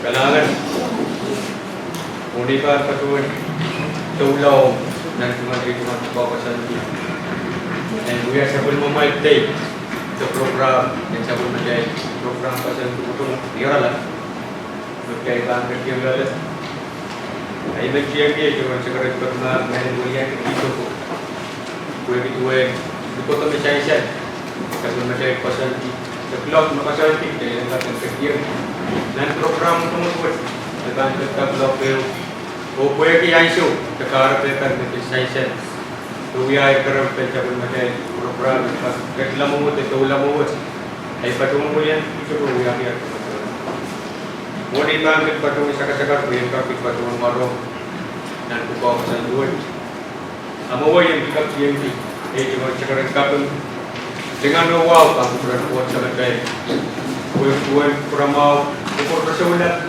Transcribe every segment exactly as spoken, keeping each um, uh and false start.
Kalahngan. Mwohn ei pahn patohwan doula ong nan tungoal, ei tungoal pwukoa koasoandi en wia sapwellimamwail dei de program, en sapwellimatail program koasoandi mwotomwot ni oaralap me kitail pahn ketikihong loale. Ahi men tiengki ei tungoal sekretari pahn mehlel weliandi kihdo ko. Pwehki duwen likodo me sansal, sapwellimatail koasoandi, de kilok me koasoandi, kitail en kak ketikihong nan program mwotomwot wet, me pahn kak kilok ehu. Oh pwehki ansou de kahrepe kan me pil sansal, de wiahier kerepen sapwellimatail program, kak ketilamwo de doula mwo wet, ahi patohwan weliandi kihdo ko wiahier kerepen. Mwohn ei pahn pil patohwan sakasakar, pwe en kak pil patohwan warohng nan pwukoa koasoandi wet. Amwail en kak tiengki ei tungoal sekretari kaping, lingan oh wahu pahn kupwuren Koht Samatail, pwe duwen kupwuramwahu, kupwur resoulap,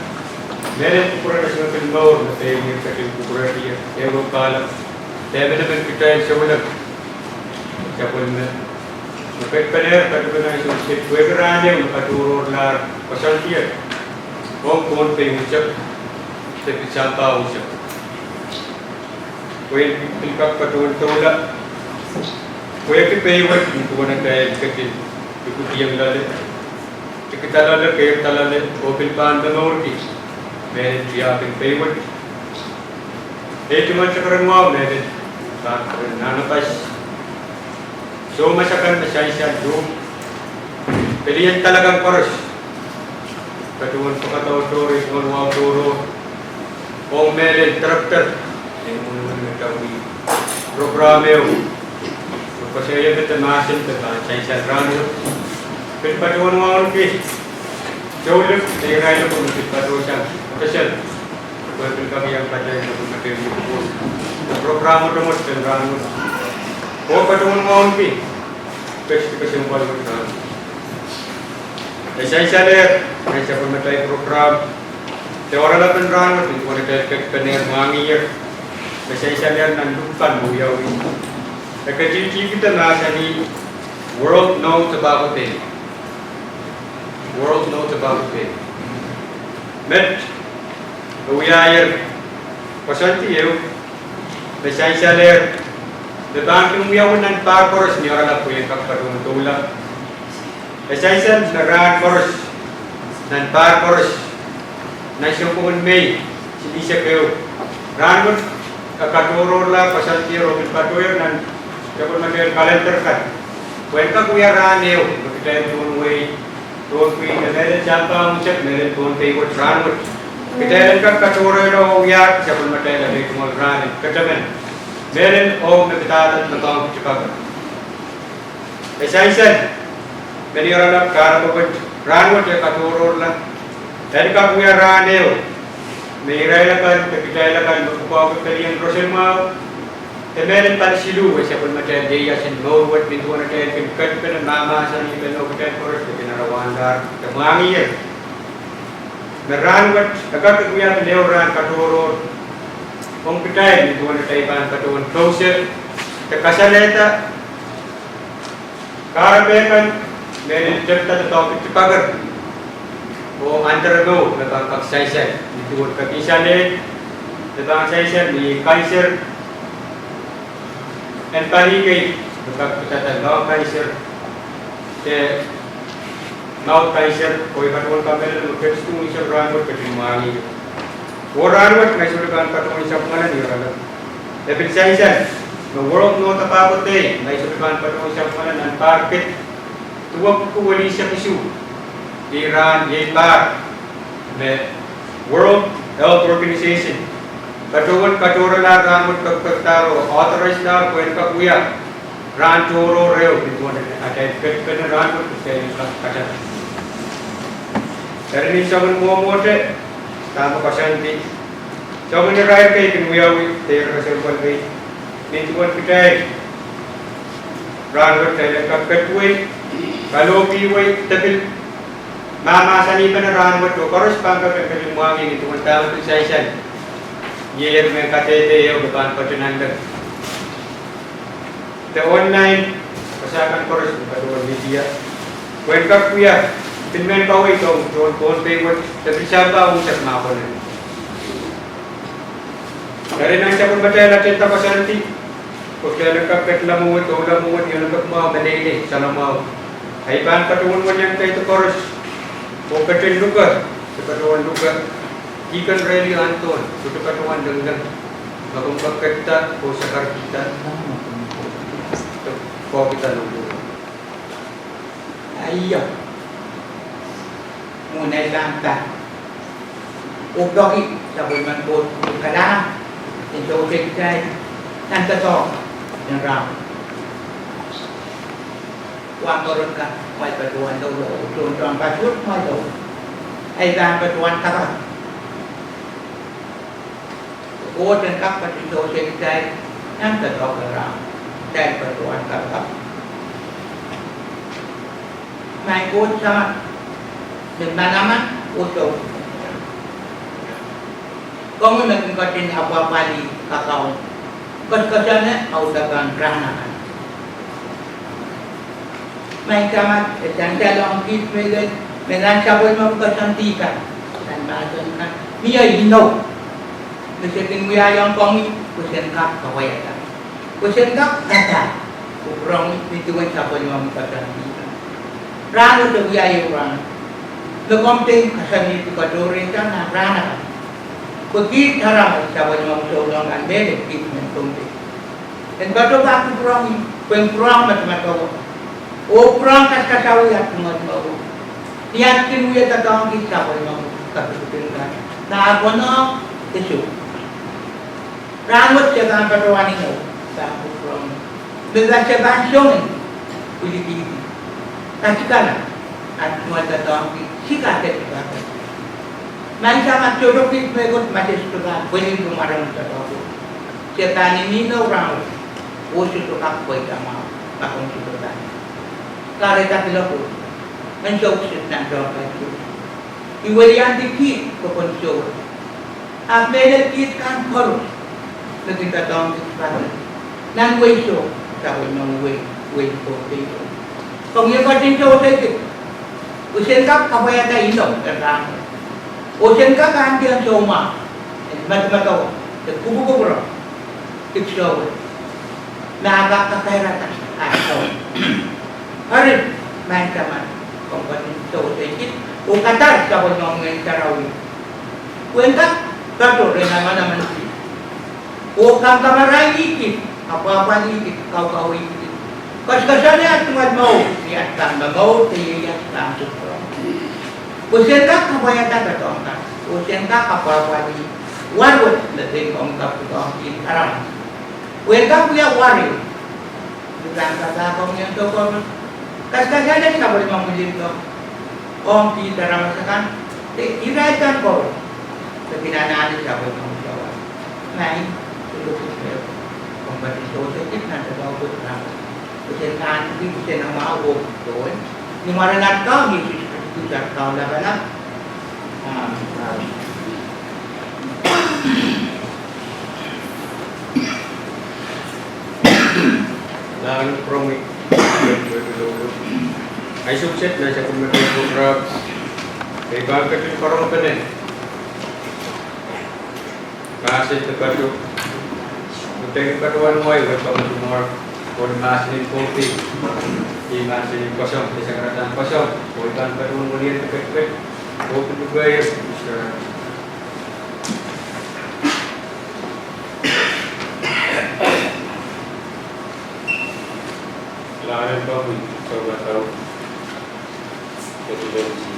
mehlel kupwuren esingek en mour me pein ie ketin kupwurehdi ie ehu kahlap, de emenemen kitail souleng sapwellime me ketipenehr, ketipenehr ansou wet pwehki rahn ehu me katohrohrlahr koasoandier ong Pohnpei unsek de pil sampah unsek. Pwe en pil kak patohwan doula, pwehki pei wet nin duwen atail ketin likidihong loale, likidaloale, keirdahr loale, oh pil pahn momourki mehlel tiahk en pei wet. Ei tungoal sekretari mwahu mehlel pahn kupwuren Nahnapas, soumas akan me sansal duhp, pelien dal akan koaros, patohwan pwekada tohrohr, ei tungoal wahu tohrohr, ong mehlel director en mwohn meninkawei program ehu, koasoia me de mahsen de pahn sansal rahnwet, pil patohwan wauneki soulip de irail ko me pil patohsang kesempwal, pwe pil kak iang patehng sapwellimatail program mwotomwot en rahnwet, oh patohwan wauneki keti kesempwal wet rahnwet. E sansalehr nan sapwellimatail program de oaralapen rahnwet nin duwen atail ketipenehr mwahngihier, me sansalehr nan lipw kan me wiawi. E ketihtihkihda mahsanih World No Tobacco Day. World No Tobacco Day. Met e wiahier koasoandi ehu me sansalehr me pahn kin wiawi nan pahr koaros ni oaralap, pwe en kak patohwan doula. E sansal me rahn koaros nan pahr koaros nan sounpwongen Mei silihsek ehu, rahn wet e katohrohrla koasoandier oh pil patohier nan sapwellimatail calendar kan, pwe en kak wia rahn ehu me kitail tohn wehi, tohn pwihn, de mehlel sampah unsek, mehlel Pohnpei wet rahnwet, kitail en kak katohrohrla oh wiahki sapwellimatail, ei tungoal rahn en ketemen, mehlel ong me pidada me pahn kitipaker. E sansal me ni oaralap kahrepe wet rahnwet e katohrohrla, en kak wia rahn ehu me irail akan de kitail akan me pwukoahki pelien roson mwahu, de mehlel pali siluh en sapwellimatail ieias en mour wet, nin duwen atail kin ketipene, mahmahsanihpene, oh kitail koaros de kin arawandahr de mwahngihier, me rahnwet e kak wia pil ehu rahn katohrohr ong kitail nin duwen atail pahn patohwan pousehla de kasalehda kahrepe kan, mehlel tepda doadoahk tipaker oh ahnsou me pahn kak sansal, nin duwen kak sansal, de pahn sansal ni kanser en palingei, me kak pidada lung kanser de mouth kanser, oh e patohwan kamehlele me ketidohng unsek rahnwet ketin mwahngihier. Oh rahnwet me I sohte pahn patohwan sapwungala ni oaralap, e pil sansal me World No Tobacco Day me I sohte pahn patohwan sapwungala nan pahr kid duwepwiki welihsek isuh, iei rahn, iei pahr me World Health Organization patohwan katohrehla rahnwet, pekipekdahr oh authorize-dahr pwe en kak wia rahn tohrohr ehu nin duwen atail ketipene rahnwet, kitail en kak kataman. Eri ni soangen mwomwohte, dahme koasoandi, soangen irair kei kin wiawi, de irair kesempwal kei, nin duwen kitail rahnwet kitail en kak ketiwei, kalohkiwei, de pil mahmahsanihpene rahnwet oh koaros pahn kak ketin mwahngih nin duwen dahme pil sansal. Iei eri mehn kadehde ehu me pahn patohwan nanleng de online, wasa kan koaros me patohwan media, pwe en kak wia Pil mehn kaweid ong tohn Pohnpei wet, de pil sampah unsek me pwonehng. Eri nan sapwellimatail aten koasoandi, koasoandi kak ketla mwo, doula mwo, ni olopek mwahu, meleilei, salamwahu. Ahi pahn patohwan welian kaidehn koaros, oh ketin luke, se patohwan luke, Deacon Reli Anthon, sohte patohwan lengileng, ma komw kak ketido, oh sakarkihda, kohkihda nan Aio. Mwohn ei sampah. Oh peki sapwellimen Koht kalahngan en sewese kitail nan doadoahk en rahn. Wahnpoaron kan, kumwail patohwan doula, oh tohn tohnpar wet kumwail doula. Ei pahn patohwan kapakap. Koht en kak ketin sewese kitail nan doadoahk en rahn. Kitail patohwan kapakap. Maing Koht Samat, me manaman oh sou. Komwi me kin ketin apwapwalih kakaun, koasoakoasoane audepen rahn akan. Maing Samat, e sansal ong kiht mehlel me nan sapwellimomwi koasoandi kan, nan mahsen kan, mie inou me se kin wiahiong komwi pwe sen kak kapwaiada, pwe sen kak kadahr kupwuromwi ni duwen sapwellimomwi koasoandi kan. Rahn wet e wia ehu rahn me komw pein koasoanehdi katohrehsang nan rahn akan. Pwe kiht aramas sapwellimomwi souleng kan mehlel, kiht mehn Pohnpei, en patohwan kupwuromwi, pwehn kupwuromwi madamadau, oh kupwuromwi kaskasawih at tungoal mour, ni at kin wia doadoahngki sapwellimomwi kapikipik kan, ma ar konohng e soh. Rahn wet se pahn patohwan inou, pahn kupwuromwi, me pahn se pahn song en pwilikihdi, kasikala, at tungoal doadoahngki, sika ketipa. Maing Samat, sohte kiht mehkot ma se sohte pahn pwelih pwe mwaren doadoahk. Se pahn inou rahn wet, oh sohte kak pweida mwahu ma komw sohte pahn kahrehda pil oko, men sou kiset nan tohnpar wet. I weliandi kiht pwe komw sou. Ahpw mehlel kiht kan koaros me kin doadoahngki kitail nan wehi sou, sapwellimomwi wehi, wehi Pohnpei. Komwi en ketin sewesei kiht pwe sen kak kapwaiada inou en rahn wet, oh sen kak ahneki en soumwahu, en madamadau, de kupwukupwure kiht sou wet, ma kak kakairada ar sou. Eri, Maing Samat, komw ketin sewesei kiht oh kadahr sapwellimomwi Ngehn Sarawi pwe en kak patohwan rehn manaman kiht, oh kamaramarainih kiht, apwahpwalih kiht, kaukauwih kiht, koasoakoasoane at tungoal mour ni at pahn momour de ieias pahn kupwuromwi, pwe sen kak kapwaiada doadoahk kan, oh sen kak apwahpwalih war wet me pein komw kak doadoahngki aramas, pwe en kak wia war ehu me pahn kapakap ong Ngehn Sarawi koaros, kaskasale sapwellimomwi limpoak ong kiht aramas akan, de irail kan koaros me kin anahne sapwellimomwi sawas. Maing, sohte kiht mehkot, komw ketin sewesei kiht nan doadoahk wet rahn wet, pwe sen ahneki, pwe sen amwahu oh pohn, ni mwaren at Kaun Sises Kristus, at Kaun Lapalap. Amen. Nan promi, ahi sohte kiset nan sapwellimatail program, ei pahn ketin karonge pene mahsen de patoh, udahn patohwan mwahu wet pahn mwohn, oh mahsen en Pohnpei, ih mahsen en Pohnpei, de sakaradahn Pohnpei, oh I pahn patohwan weliandi ketiket, oh pil luke, Mister Laren Pamwi, Sohpadau, Presidensi.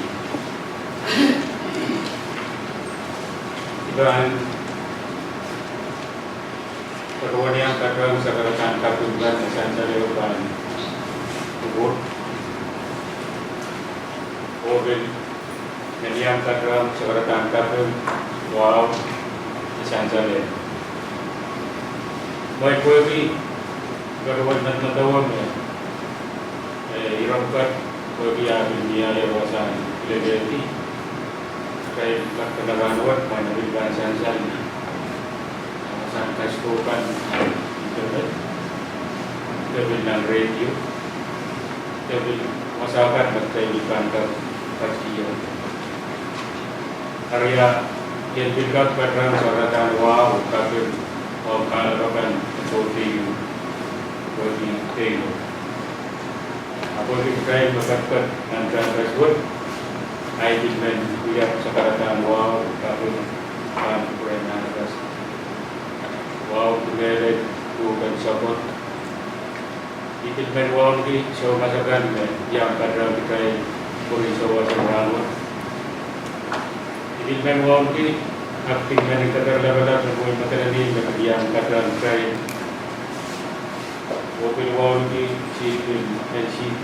I pahn patohwan iang patohwan sakaradahn kaping kan me sansal ehu pahn kupwur. Oh pil men iang patohwan sakaradahn kaping wahu me sansal ehu. Mwein pwehki patohwan madamadau me, eh, ire pwukat pwehki ah pil mie wasahn kilelehdi. Kaidehn kak patohwan wet mwein pil pahn sansal nan wasahn kaskokan internet, de pil nan radio, de pil wasa kan me kitail pahn kak Patihong. Eri ia, I en pil kak patohwan sakaradahn wahu, kaping, oh kahlap akan, Pohnpei, wehwehki Pohnpei. Ahpw kitail me ketiket nan campus wet, I pil men wia sakaradahn wahu, kaping, pahn kupwuren Anipeseng. Wahu, I men lel, kuhken sapwot. I pil men wauneki soumas akan me iang katail kitail pwurin souwas en rahnwet. I pil men wauneki Acting Manning Director lapalap en wehin Madolenihmw me pil iang katail kitail. Oh pil wauneki Chief en N C P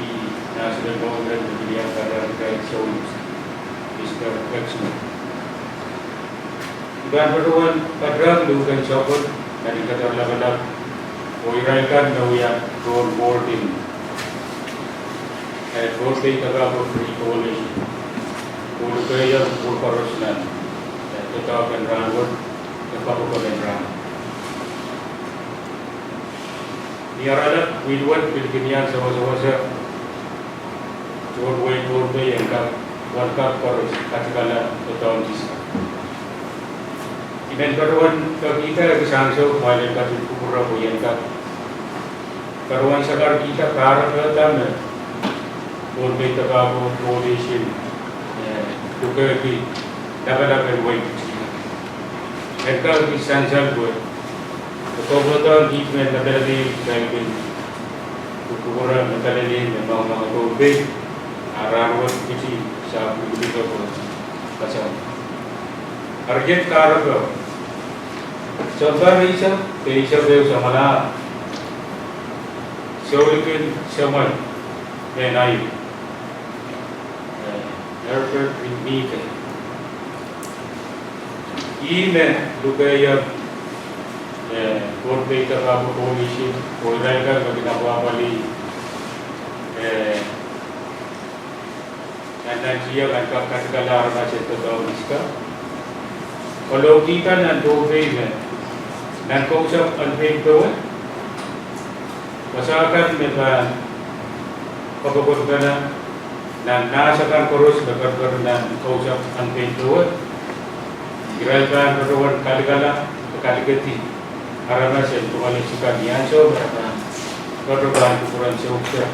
National Government me pil iang katail kitail, Soulik, Mister Exum. I pahn patohwan patohwan luhken sapwot, Manning Director lapalap, oh irail kan me wia tohn board en, eh, Pohnpei Tobacco Free Coalition, oh lukehiong kupwur koaros nan, eh, doadoahk en rahnwet, eh, kapokon en rahnwet. Ni arail pwihn wet pil kin iang sewesewese tohn wehin Pohnpei en kak, wen kak koaros katikala doadoahk en sika. I men patohwan pekihda ekis ansou kumwail en ketin kupwure pwe I en kak patohwan sakaradahn kihda kahrepe me Pohnpei Tobacco Coalition, eh, lukehki lapalap en wehi Kitti. En kak kihda sansal pwe, eh, kokohdohn kiht mehn Madolenihmw, kitail kin kupwure Madolenihmw me moangomwang Pohnpei, a rahnwet Kitti, sahpw likiliki pwe kasamwo. Eri iet kahrepe. Sounpar eisek, eisek ehu samwalahro. Soulikin semwal, mehn aio, eh, Herbert Rinike. Ih me lukehiong, eh, Pohnpei Tobacco Coalition, oh irail kan me kin apwahpwalih, eh, nan, nan tiahk en kak katikala aramas en doadoahk en sika. Kalohkihda nan Pohnpei me, nan kousapw en pein powe, wasa kan me pahn kapokonpene, nan nahs akan koaros me patopato nan kousapw en pein powe, irail pahn patohwan kalikala, kalikedi aramas en tungoale sika ni ansou me re pahn patopato kupwuren sohte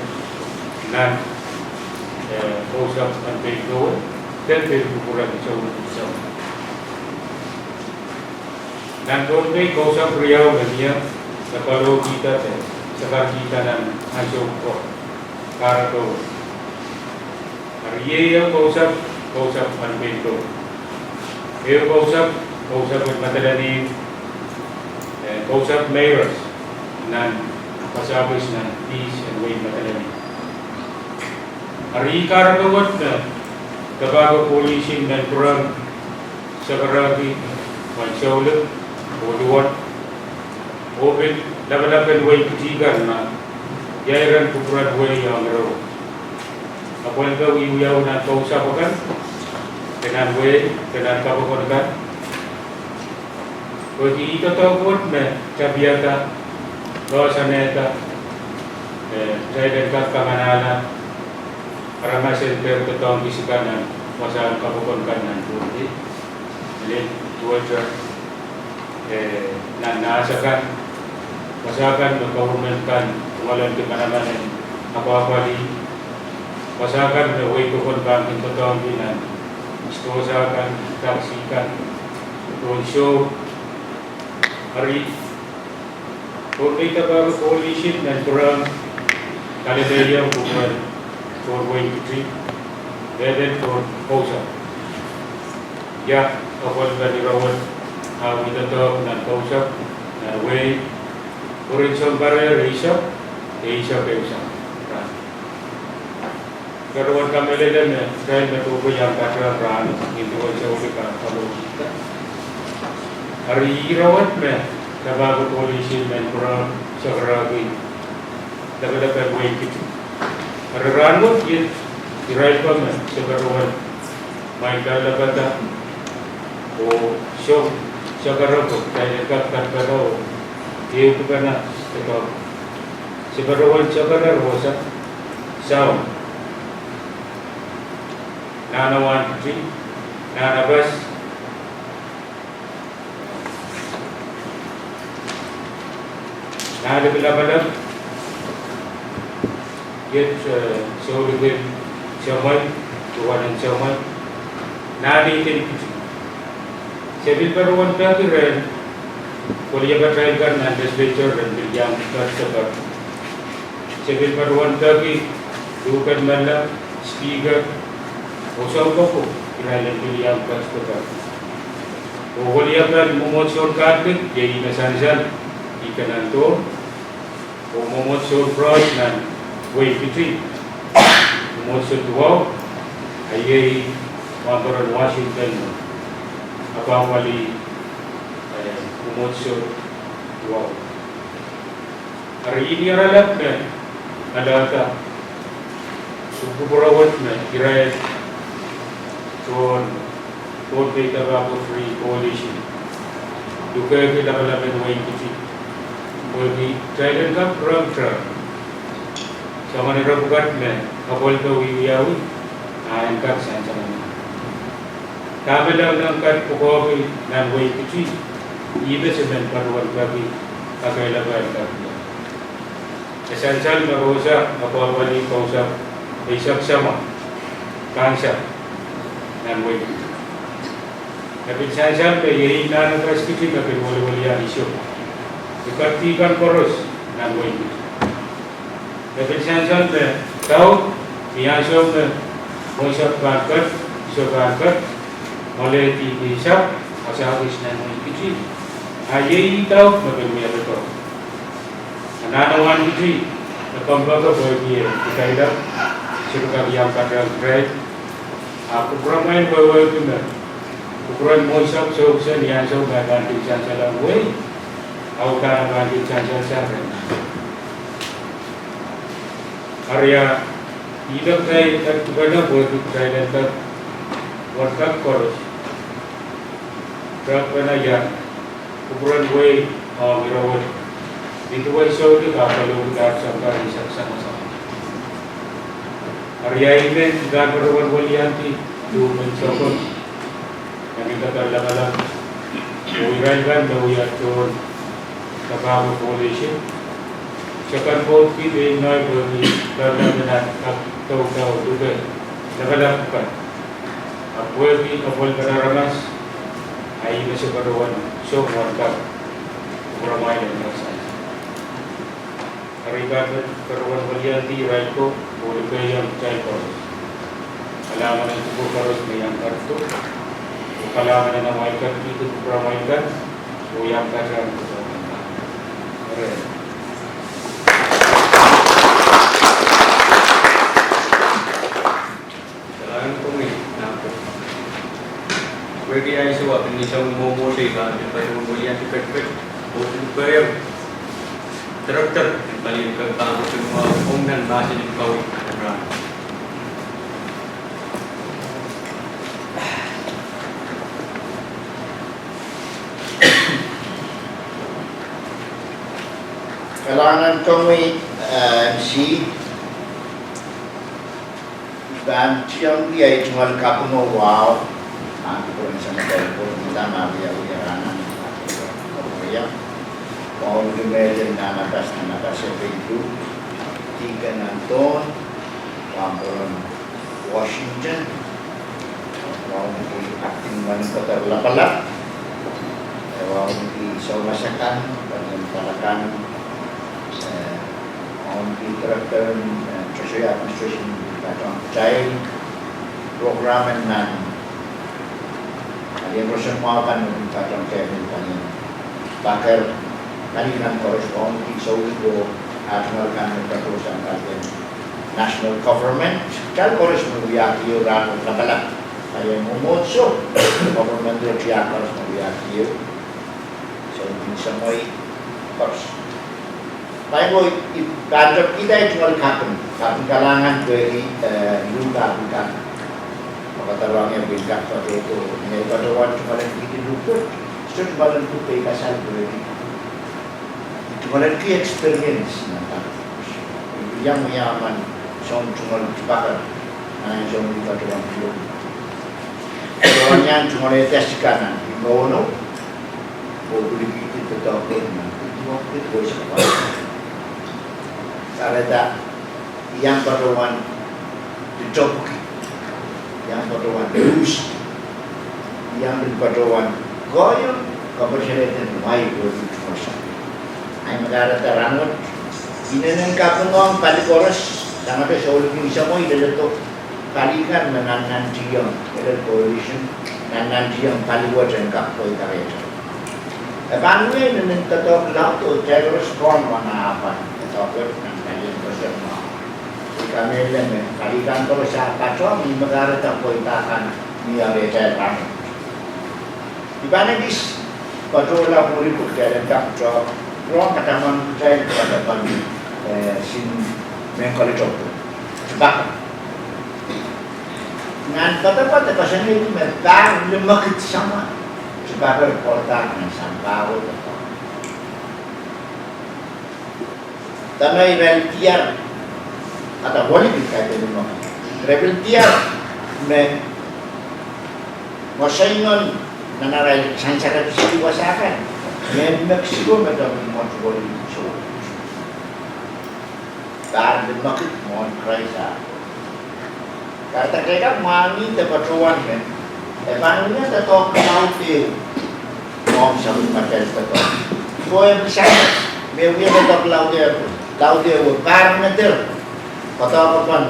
nan, eh, kousapw en pein powe, de pil kupwuren sohte. Nan Pohnpei kousapw riau me mie, me kalohkihda de sakaradahn kihda nan ansou ko, kahrepe. Eri iei ehu kousapw, kousapw en pein powe. Ehu kousapw, kousapw en Madolenihmw, eh, kousapw mayors nan pasapis nan peace en wehin Madolenihmw. Eri ih kahrepe wet me Tobacco Coalition men pwurehng sakaraki, pwehn soulik, oh luwet, oh pil lapalap en wehi Kitti kan ma ia iren kupwuren wehi ong ire wet. Apwalih pwe wiwiawi nan kousapw akan, de nan wehi, de nan kapokon kan. Pwehki ih doadoahk wet me tapiada, losanehda, eh, kitail en kak kamanahla aramas en dehr doadoahngki sika nan wasahn kapokon kan nan Pohnpei. Lel duwehte, eh, nan nahs akan, wasa kan me government kan tungoalenki manaman en apwahpwalih, wasa kan me wehi pokon pahn kin doadoahngki nan stores akan, taksi kan, tohn sohp. Eri Pohnpei Tobacco Coalition men pwurehng kalelehiong kupwuren tohn wehi Kitti, de pil tohn kousapw. Ia apwalih pwe ire wet ah wia doadoahk nan kousapw, nan wehi, pwurin sounpar eisek, eisek ehu samwalahro. Patohwan kamehlele me kitail me pwurehng iang katail rahn, nin duwen soulik kan kalohkihda. Eri ire wet me Tobacco Coalition men pwurehng sakaraki lapalap en wehi Kitti. Eri rahnwet iet irail ko me se patohwan mwail lapalap, oh sou sakarako, kitail en kak patopato, oh ehu kupwur en doadoahk. Se patohwan sakara wasa, soun. Nahn Awankiti, Nahn Apas, Nahn Lapalap, iet, eh, Soulikin Semwei, Duwanen Semwei, Nahn Eidin Kiti. Se pil patohwan peki ren koliapatail kan nan legislature ren pil iang ketiket. Se pil patohwan peki Luhken Mella, Speaker, oh Soukohp, irail en pil iang ketiket. Oh koliapatail mwomwohdiso en Katolik, iei me sansal, I kak nan tohn, oh mwomwohdiso en Proht nan Wein Kiti, mwomwohdiso duwau, a iei wahnpoaron Washington, apwahpwalih, eh, mwomwohdiso duwau. Eri I ni aralap me alehda kupwuramwail me irail tohn Pohnpei Tobacco Free Coalition lukehki lapalap en Wein Kiti, pwehki kitail en kak rong, rong soangen ire pwukat me apwalih wiwiawi, a en kak sansal. Dahme lengileng kat pwukoahki nan Wein Kiti, ih me se men patohwan peki kakehlaka en kak wia. E sansal me rosa apwahpwalih kausapw eisek samwa, kansa, nan Wein Kiti. E pil sansal me iei Nahn Apas Kiti me pil weliwelian iso, I kak di kan koaros nan Wein Kiti. E pil sansal me daud, ni ansou me mweisek pahn ket, iso pahn ket, mwoalehdi ni sahpw, wasa kis nan Wein Kiti. A iei daud me pil wia doadoahk. A Nahn Awankiti, e kompoake pwehki e kitail, sohte kak iang patehng kitail. A kupwuramwail wehwehki me kupwuren mweisek sohte ni ansou me pahn kin sansalohng wehi, a udahn pahn kin sansal sang rehn. Eri a, I peki kitail en kak kupwurehng pwehki kitail en kak, wen kak koaros, kak pene ia, kupwuren wehi, ong ire wet, ni duwen Soulik a pali wet kak sampah ni sak sama sama. Eri a I men kak patohwan weliandi, lumen sokon, nan I kak lapalap, oh irail kan me wia tohn Tobacco Coalition, se kan pwouki pein ngehi pwehki lapalap en kak doudou luke lapalap kan. A pwehki apwalipen aramas, a I men se patohwan sohte wen kak kupwuramwail en kak sansal. Eri I patohwan weliandi irail ko, oh lukehiong kitail koaros. Kalahngan en kupwur koaros me iang kak kupwur. Oh kalahngan en amwail kak kupwuramwail kan, oh iang kak kupwuramwail kan. Eri. Kalahngan komwi, nahpw. Pwehki ansou a pil ni soangen mwomwohdiso I pahn pil patohwan weliandi pekipek, oh pil pwehki director en palien kak pahn pil mwahu ong nan mahsen en kawi en rahn. Kalahngan komwi, eh, M C. I pahn tiengki ei tungoal kaping oh wahu, ah, kupwuren Senator Paul Miller me wiawi rahn nan kaping oh wahu. Wauneki mehlel Nahn Apas, Nahn Apas Epeiku, Deacon Anton, wahnpoaron Washington, wauneki Acting Manager Lapalap, eh, wauneki soumas akan, palien palakan, eh, wauneki Director, eh, Treasury Administration, pil patohwan kitail, program en nan, palien roson mwahu kan me pil patohwan kitail, palien paker, palien nan koaros, wauneki Soulik oh ah tungoal kan me patohwan sang palien National Government, kitail koaros me wiahki ehu rahn lapalap, palien mwomwohdiso, government oh tiahk koaros me wiahki ehu, Soulik Semwei koaros. Pai ko I pahn tepkihda ei tungoal kaping, kaping kalahngan pwehki, eh, luhk ah pil kak, pwe kadarohng ie pil kak patohdo, ni ei patohwan tungoal en kihdi luhk wet, sohte tungoal en kupwurki ei kasal pwehki I tungoal en kihdi experience nan kak. I pil iang wia emen soangen tungoal dipaker, nan soangen I patohwan pil Iang tungoale test kan nan limpoak oh pwiliki doadoahk nan limpoak. Kahrehda iang patohwan ditopwki, iang patohwan luhs, iang pil patohwan koahiek, kapwurehiong wai wehwehki tuhwong. Ahi me kahrehda rahnwet, inenen kaping ong pali koaros, sangete souleng en samwa, I leledo pali kan me nannantihong, ele coalition, nannantihong pali wet en kak pweida rehtail. E pahn wia inenen doadoahk laud oh kitail koaros pwon wahn ah pahn doadoahk wet nan palien koasoan mwahu. I kamehlele me pali kan koaros ah patohwan, ih me kahrehda pweida kan mie rehtail rahnwet. I pahn ekis patohla mwuri pwe kitail en kak patohla, rong kataman kitail patohla pali, eh, sin mehn kolokol, tupakar. Nan poadoapoad e koasoanehdi me pahr limekid samwa tupakar pwarada nan sampah wet. Dahme irail diar, ada wali pil kaidehn limekid. Irail pil diar me mwohn seingon nan arail sansaker seli wasa kan, mehn Mexico me doadoahk mwohn wali so. Pahr limekid mwohn Krais ah. Kahrehda kitail kak mwahngih de patohwan me e pahn wia doadoahk laud ehu. Mwohn sapwellimatail doadoahk. Pwe e pil sang me wia doadoahk laud ehu, laud ehu pahr ngeder. Pwe doadoahk pahn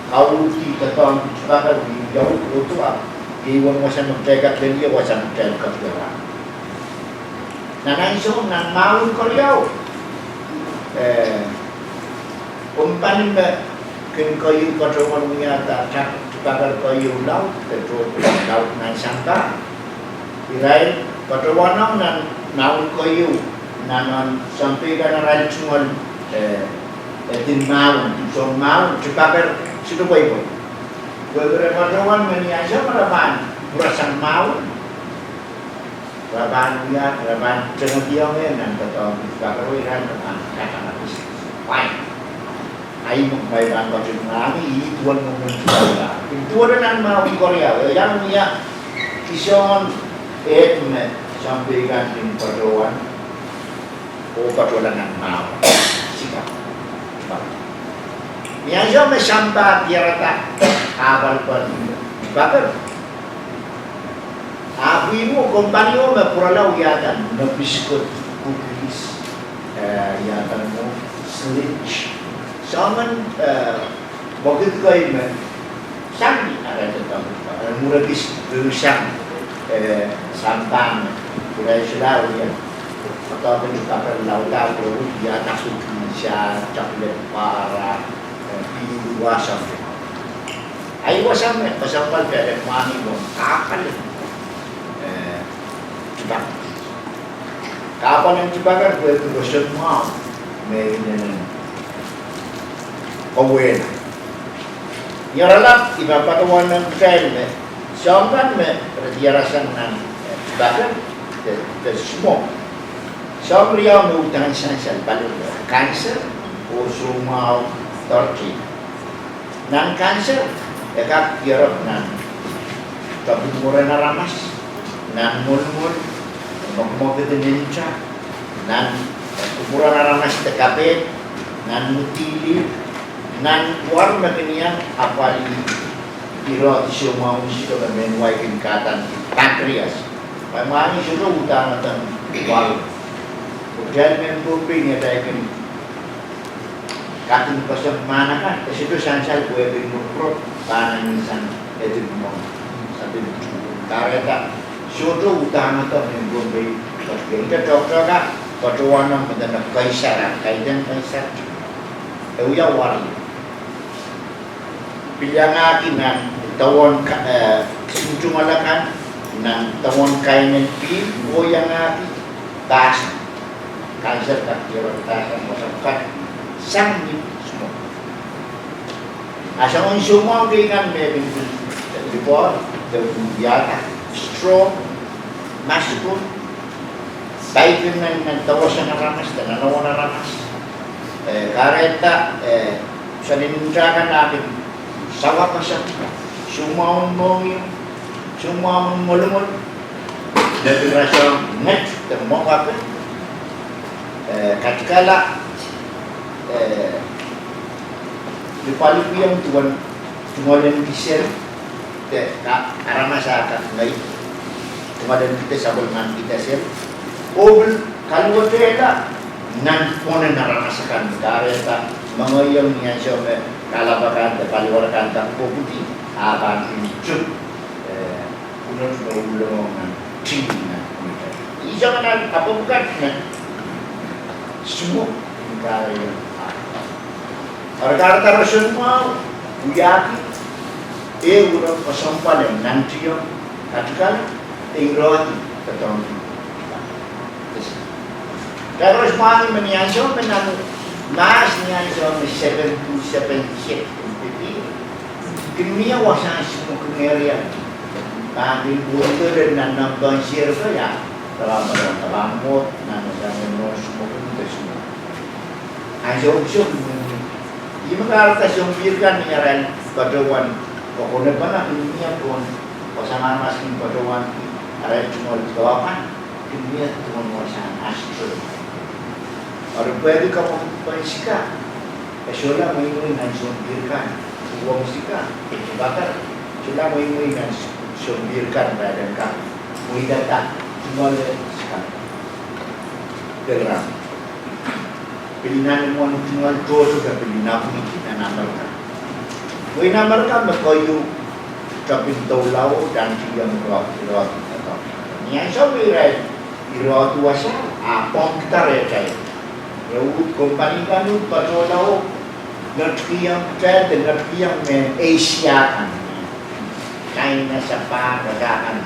kauhdi doadoahk tupakar, iang wia uhd uhd ah. Iei wen wasa me kitail kak lel, iei wasa me kitail kak lel. Nan ansou nan mahwen koaros, eh, kompani me kin keieu patohwan wiahda tupakar keieu laud, petrol laud nan sampah. Irail patohwanohng nan mahwen keieu, nan sounpei kan arail tungoal, eh, edin mahwen, soun mahwen, tupakar, sohte pweipwei. Pwe re patohwan me ni ansou me re pahn pwurasang mahwen, re pahn wia, re pahn tengediong nan doadoahk tupakar, irail me pahn kak ana business. Fine. Ahi me kumwail pahn koasoia me ih duwen me mwohn tupakar. Ih duwen nan mahwen koaros, e iang wia kihsang eht me sounpei kan kin patohwan oh patohla nan mahwen. Sika. Ni ansou me sampah diarada, apwalpwal tupakar. Ahpw ih mwo kompani o me pwurala wiahda me biskot, cookies, eh, wiahda mwo slice. Soangen, eh, mwekid kei me sang ni arail doadoahk, eh, mwurekis sang, eh, sampah me pwurala wia. Doadoahk tupakar laud ah, pwurala wiahda cookies, chocolate bar, eh, pil wasa. Ahi wasa me, wasa pwal pere mwani mwo kahpwal en, eh, tupakar. Kahpwal en tupakar pwehki roson mwahu me inenen kawehla. Ni aralap I pahn patohwan nan kitail me soahng kan me re diarasang nan, eh, tupakar, de, de smoke. Soahng riau me uhdahn sansal paliwere: kanser oh soumwahu doarki. Nan kanser, e kak diarek nan topin mwuren aramas, nan mwoalmwoal, mwekmwekid en nta, nan kupwuren aramas de kapehd, nan mwidilih, nan war me kin iang apwalih, irehdi soumwahu en silo me mehn wai kin kadaniki, pancreas. Pwe mwani sohte uhdahn eden war. Kitail mehn Pohnpei ni atail kin kaidehn koasoan mahn akan, e sohte sansal pwehki mwo pwurok pahn sang edin mwo, sapin tu. Kahrehda sohte uhdahn eden mehn Pohnpei, but ke nda tohtohka, patohwanohng me dene kaisar, kaidehn kaisar. E wia wari. Pil iangahki nan towehn ka-, eh, tungoal akan, nan towehn kaimwseid, oh iangahki passion. Kanser kak diarada passion, wasa kat sang ni smoke. A soangen soumwahu kei kan me kin pil, pil pwukoa, de wiahda, stroke, maskun, paipen nan, nan deweson aramas, de nan ewon aramas. Eh, kahrehda, eh, soangen nta kan ahpw kin sawa koasoan, soumwahu en mohngiong, Soumwahu en Ngolongol, me pil rasehng nget de mwekid, eh, katikala, eh, lipwalipwiong duwen tungoal en kisel, de ka aramas akan ngehi, tungoal en kisel, sapwellimen kisel, oh pil kaluwetehla nan pwonen aramas akan, kahrehda mengeiong ni ansou me kalapw akan de paliwar akan de kopwudi, a pahn pil tuk, eh, pwunod me ulong nan tih nan pwunod. Ihs me nan apw pwukat me sumwok ni kahrehda. Eri kahrehda roson mwahu, wiahki, eh, ulong kesempwal en nantihong katikala, de irehdi doadoahngki. Koaros mwahngih me ni ansou me nan mahs ni ansou me seven two seven six, kin mie wasahn sumwok kin area. Pahn kin pwurehng nan nempehn sierko ia, tepamwahu, tepamwahu, nan nempehn sumwok kin te sumwok. Ansou sumwok kin mie. Ihme kahrehda sounpihkan ni arail patohwan, oh konehng pahn kin mie pwon, wasahn aramas kin patohwan, arail tungoal doadoahk kan kin mie duwen wasahn astro. Eri pwehki kapwung pahn sika, e solahr mweimwei nan sounpihkan, uwong sika, e kipakar, solahr mweimwei nan sounpihkan, pahn eden kak, mweidada, tungoal sika. Pil nan imwen tungoal tohto de pil nan imwinki nan Amerika. Wehin Amerika me keieu tepin doulao, dan tiong rohdi, rohdi, rohdi. Ni ansou me irail irehdi wasa, a pwong kitail rehtail. Re uhd kompani kan uhd patohlao, ngetkihong kitail de ngetkihong mehn Asia kan. China, Japan, Russia kan.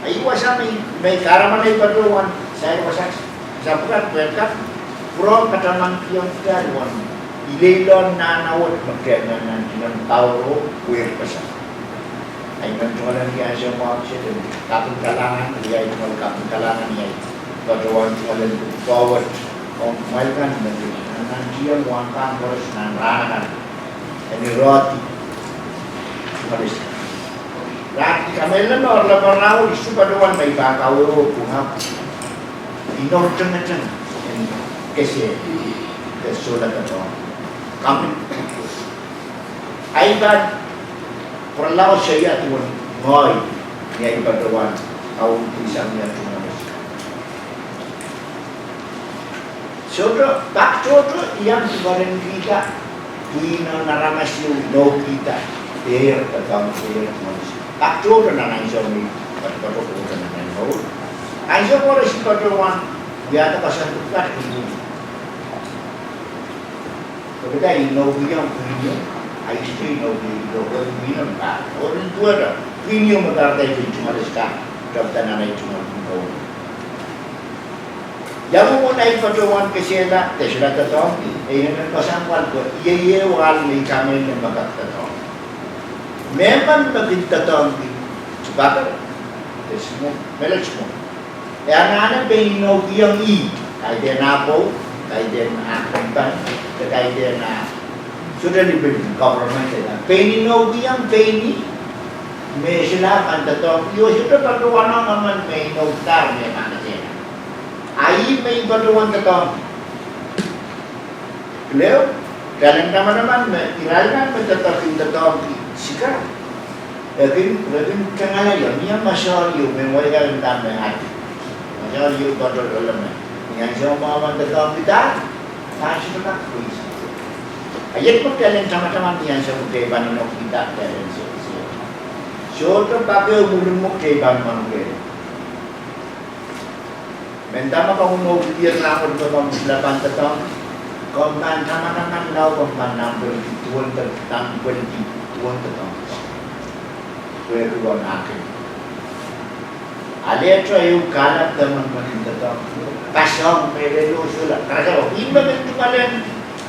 Ahi wasa me, me kahrepen ei patohwan, sair wasa, sapwkat pwehn kak, pwurehng katamankiong kitail uwen ileile nan awet me kitail nan, nan, nan power oh weird wasa. Ahi men tungoal en ki ansou mwahu se de, kaping kalahngan, iei tungoal kaping kalahngan, iei patohwan tungoal en forward, ong mwail kan me, nan, nan tiong wahn kan koaros nan rahn akan. Eri rohdi. Tungoal sika. Rahn kamehlele me oaralap rahn wet, I sohte patohwan me I pahn kawehwe pwungahki inour tengeteng en kesehla, de sohla doadoahk. Kamehlele. Ahi pahn pwuralahng soia duwen ngehi, ni ahi patohwan, kaun kisang ia tungoal sika. Sohte, pak tohto iang tungoal en kihda, pwihn en aramas ieu inoukihda, dehr, doadoahk dehr, tungoal sika. Pak tohto nan ansou me, patopato tohto nan ansou. Ansou koaros I patohwan, wiahda pasapeng pwukat kin pwihn. Pwehki inoukihong pwihn ieu, ahi sehse inoukihong pwihn ieu, pwihn ieu me pahn. Ohl duwehte, pwihn ieu me pahn, de I pil tungoal sika, tepda nan ahi tungoal pwihn. Ia mwomwen ahi patohwan kesehla, de sohla doadoahngki, e inenen koasoandi pwe, iei ehu ahl me I kamehlele me kak doadoahngki. Mehmen me kin doadoahngki, tipakel, de sumwok, mehlel sumwok. E anahne pein inoukihong ih, kaidehn ah pwou, kaidehn ah kempen, de kaidehn ah, sohte lipilipil government, pein inoukihong pein ih, me sohla pahn doadoahngki, oh sohte patohwanohng emen me inoukihdahr me pahn kesehla. A ih me I patohwan doadoahngki. Leo, kitail en tamataman me, irail nan me doadoahk, kin doadoahngki sika. E kin, e kin tengala ieu, mie masohl ieu, me wai kan dahme ati. Masohl ieu patohlahng me. Ni ansou me pahn doadoahngkihdahr, pahn sohte kak pwihn. A iet me kitail en tamataman ni ansou me kitail pahn inoukihda kitail en sehse. Sohte pak ehu mwurin me kitail pahn mwanuke. Mendahte ma komw inoukihdier nan wet me komw sohla pahn doadoahngki, komw pahn tamataman lao komw pahn nan pwelki duwen doadoahngki, nan pwelki duwen doadoahngki. Pwehki wahn akin. Alehte ehu kahlap de men me kin doadoahngki. Pasong me lelo sohla. Karasawa, ihme kin tungoal en,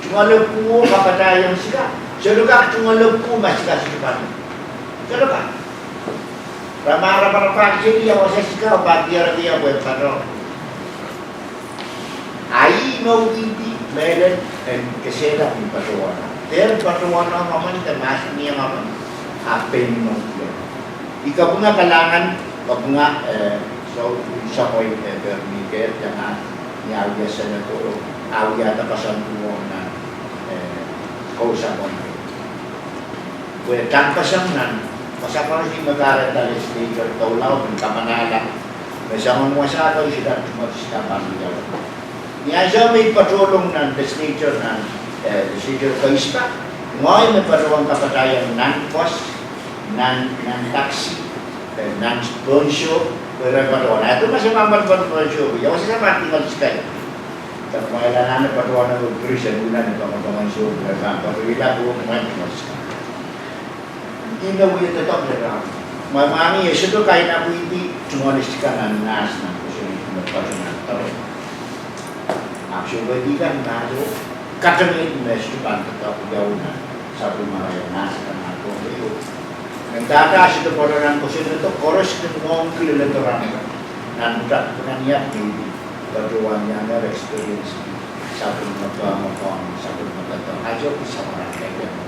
tungoal en pwuo kapatahiong sika. Sohte kak tungoal en pwuo ma sika sohte pahn. Sohte kak. Rama, rama, rama, kihdi ia wasa sika, pahn diarada ia pwe patoh. A ih inoukihdi mehlel en kesehla ni patohwanohng. Dehr patohwanohng emen de mahsanihong emen. A pein inoukihong. I kapinga kalahngan, kapinga, eh, so, soumwei, eh, Bernie Gaynor, ia, ni ah wia senator, ah wiahda koasoandi ong nan, eh, kousoan. Pwe tang koasoan nan, koasoan koaros me kahrehda legislature doula oh pil kamanahla, me soangen wasa ko I sohte tuhmwasada pahn wiahla. Ni ansou me I patohlong nan legislature nan, eh, legislature keispak, ngehi me patohwan kapatahieng nan bus, nan, nan taxi, eh, nan pohn sohp, pwe re patohwan. Ah, ih me se pahn patohwan pohn sohp, ia wasa se pahn tungoal skai. Ih me I anahne patohwan nan prison, nan patohwan sohp, pwe re pahn patohwan, ih me I anahne patohwan nan prison. Ih me wia doadoahk lel rahn. Mwahu mwahu ngehi e sohte kainapwihdi tungoal skai nan nahs nan kosonned me patohwan nan taro. Ahpw sohte pwehki kan nahso, katepe me sohte pahn doadoahk wiawi nan sapwellimarail nahs kan nan tohn ieu. Mendahte ah sohte patohwan nan kosonned, koaros kin mwohn kilel doadoahk nan pwutak kan, ia pil patohwan iang experience sapwellime pahn, pahn, sapwellime pahn, ah sohte pil samwalahng kaidehngo.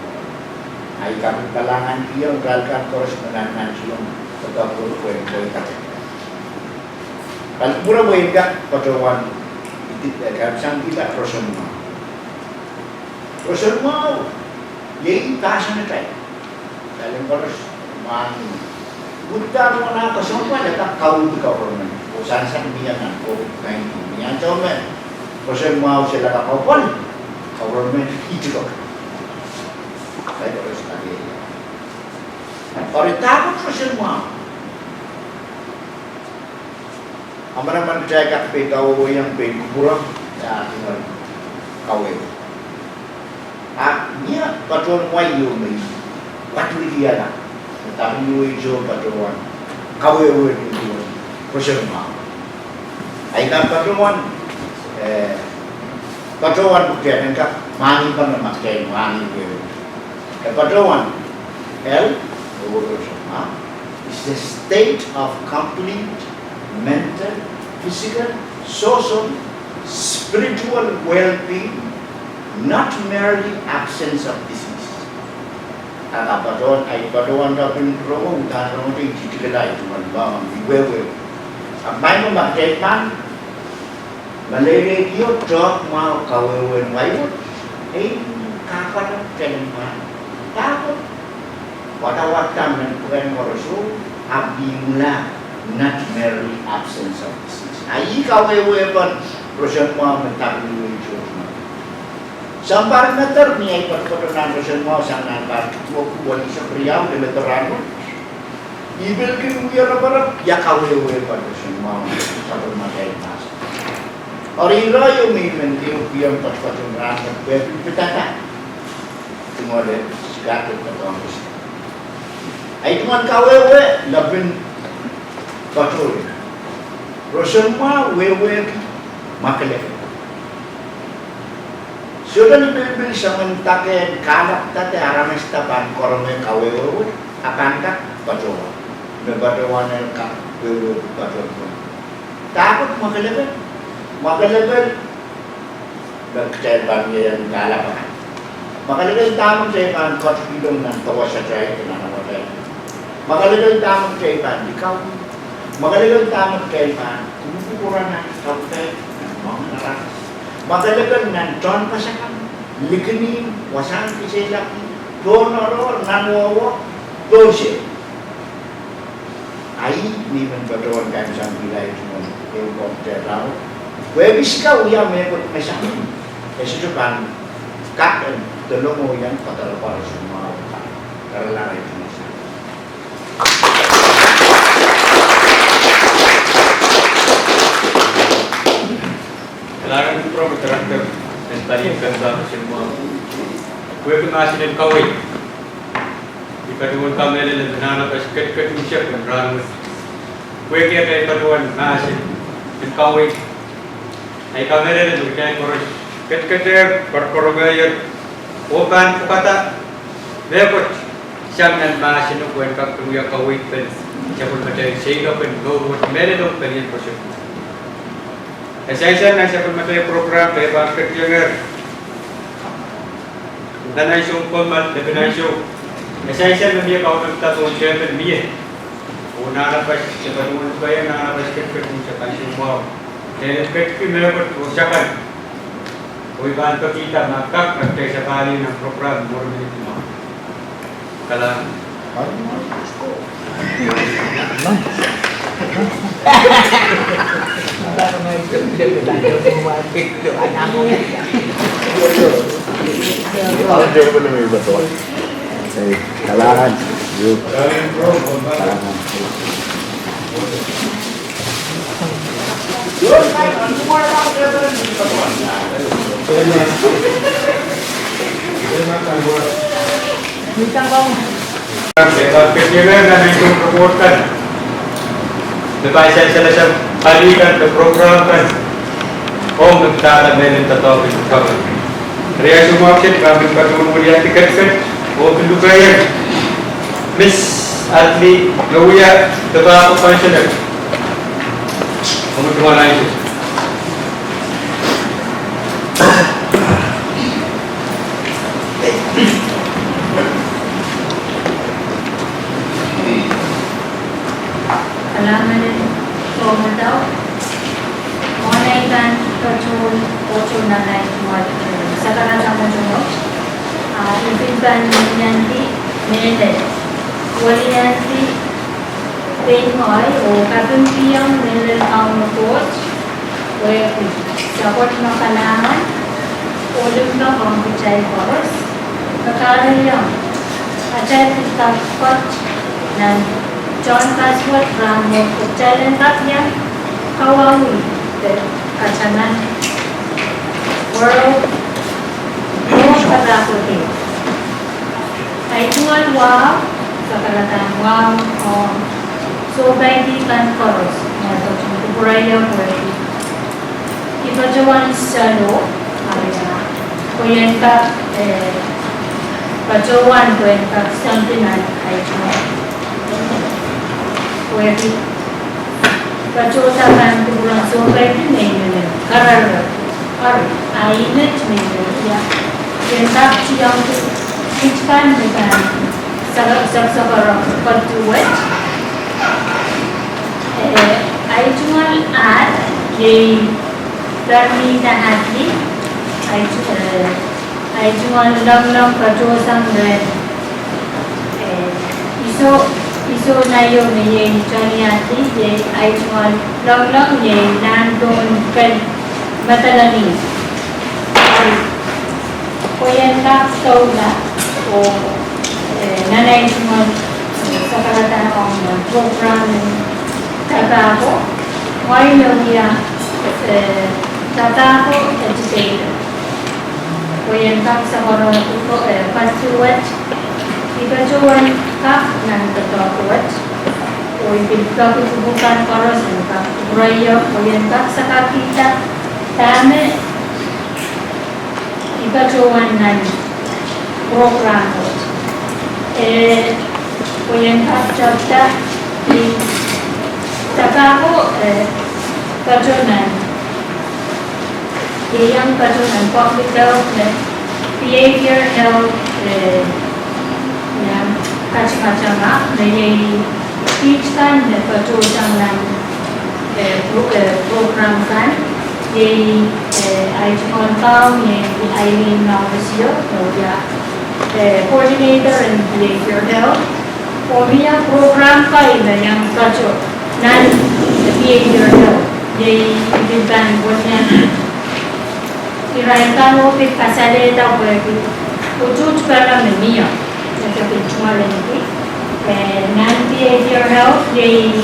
Ahi kaping kalahngan kihong irail kan koaros me nan nan soang, patohwan pwe pwe kate. Pali pwuren wehin kak patohwan, ih, eh, kaimwisekihla roson mwahu. Roson mwahu, iei passion atail. Kalahngan koaros mwahu. Uhdahn wana koasoan pwe leka kaudi government, oh sansal mie nan COVID nineteen. Ni ansou me roson mwahu solahr kak pwon, government itikok. Kalahngan koaros kak iei. Eri dahkot roson mwahu. Amanaman kitail kak pein kawehwehiong pein kupwure, ah, tungoal kawehwe. Ah, mie patohwan wai ieu me I patohwan wiahla, me W H O patohwan kawehwe ni duwen roson mwahu. Ahi kan patohwan, eh, patohwan pwuhken en kak mwahngih pahn ma kitail mwahngih wehwe. Eh, patohwan health, oh roson mwahu, is the state of complete mental, physical, social, spiritual well-being, not merely absence of disease. Ah, patohwan, ahi patohwan da pil rongo, uhdahn rongo de I titikala, I tungoal mwahu, I wehwe. Ah, maing ma kitail pahn meleilei dio, doadoahk mwahu kawehwehn wai wet, ei, kahpwal en telen mwahu. Dahkot, wadawad da men pwuhken koaros, ahpw I mihla, not merely absence of disease. Ahi kawehwe pahn roson mwahu me W H O tungoal. Sounpar me doadoahk ni ahi patopato nan roson mwahu sang nan pahr duwau, duwau, isuh riau, de me doadoahk rahnwet. I pil kin wia roporop, ia kawehwe pahn roson mwahu, sapwellimatail mahsen. Eri irail me I men kihong patopato rahnwet, pwe pil pidada tungoal sikatel patohwan. Ahi tungoal kawehwe, lepin patohwan. Roson mwahu wehwehki mwakelekel. Sohte lipilipil soangen dake en kahlap da de aramas da pahn korong kawehwe wet, a pahn kak patohwan. Me patohwan en kak wehwehki patohwan. Dahkot mwakelekel? Mwakelekel me kitail pahn ieiang kahlap akan. Mwakelekel dahme kitail pahn ketikihlong nan dowasatail de nan apwatail. Mwakelekel dahme kitail pahn likauki. Mwakelekel dahme kitail pahn kuku pwurala nan kaudok, nan moangen aramas. Mwakelekel nan tohnpas akan, likinin, wasahn kisehlaki, pohn oaroahr, nan wehwe, pohn sehd. Ahi me I men patohwan kaimwisekihla tungoal ehu komw de rahnwet. Pwehki sika wia mehkot me sang, e sohte pahn kak en dolong oh iang patohwan roson mwahu. Karalah ahi tungoal sang. Kalahngan en kupwure me director en palien kansaun roson mwahu. Pwehki mahsen en kaweid, I patohwan kamehlele me nan aht ketiket unsek en rahnwet. Pwehki atail patohwan mahsen en kaweid, ahi kamehlele me kitail koaros ketiket, koaros, koaros, oh pahn pwukada mehkot sang nan mahsen o pwehn kak wia kaweid pen sapwellimatail seiloak en mour wet mehlel oh pelien roson. E sansal nan sapwellimatail program me pahn ketiket nan ansou kommoal, lepin ansou. E sansal me mie kaunopada pohn tepel mie. Nahna pasi, se patohwan lukehiong nahna pasi ketiket ni sapan se mwahu. Lel ketikihda mepwukat kan. Oh I pahn pekihda ma kak, ma kitail sapahl nan program mwurin minit limau. Kalahngan. Kalahngan. Kalahngan. Ketiket nan nahn report kan, me pahn sansal sang pali kan de program kan, ong me pidada mehlel doadoahk en government. Riau soumwahu kiset, I pahn pil patohwan wiliandi ketiket oh pil lukehiong Miss Atli me wia tobacco councillor. Omw tungoal ansou. Kalahngan en soumwadau. Mwohn ei pahn patohwan, patohwan nan ei tungoal, eh, sakarada mwotomwot, ah, I pil pahn weliandi mehlel. Weliandi pein ngehi oh kapingkihong mehlel Kauno Koht, pwehki sapwellime kalahngan oh limpoak ong kitail koaros, me kahrehiong atail pil kak pwoat nan tohn password rahnwet, oh kitail en kak iang kawauwih de kataman World, World Tobacco Day. Ei tungoal wahu, sakarada wahu ong sohpeidi kan koaros, me I patohwan kupwureio pwehki I patohwan salo, ah, pwe I en kak, eh, patohwan pwe I en kak soandi nan ei tungoal. Pwehki patohda kan kupwuren sohpeidi me I men kararek, ari, ah, I men me I men, ia, I en kak tiong kiht kan me pahn saka, sakasakarada patohwan. Eh, ei tungoal ahd, iei Permita Atli, ei tu-, eh, ei tungoal loanglong patohsang rehn, eh, Iso, Iso Naio me iei Tony Atli, iei ei tungoal loanglong iei Landon Ken Matalani. Pwe I en kak doula, oh, eh, nan ei tungoal, eh, sakarada ong, eh, program en tobacco, ngehi me wia, eh, tobacco educator. Pwe I en kak sakarada, eh, patohwan, I patohwan kak nan doadoahk wet, oh I pil peki kupwuren koaros en kak kupwureio, pwe I en kak sakapihda dahme I patohwan nan program wet. Eh, pwe I en kak tepda, I, tobacco, eh, patohwan, iei iang patohwan public health me behavior health, eh, iang katikat ong me iei kiht kan me patohsang nan, eh, pro-, eh, program kan, iei, eh, ei tungoal kaun iei Eileen Mauricio, oh ia, eh, coordinator en behavior health. Oh mie program kan me iang patohwan nan behavior health, iei I pil pahn weliandi irail kan oh pil kasalehda pwehki utuht pere me mie, e pil tungoal ahneki, eh, nan behavior health, iei,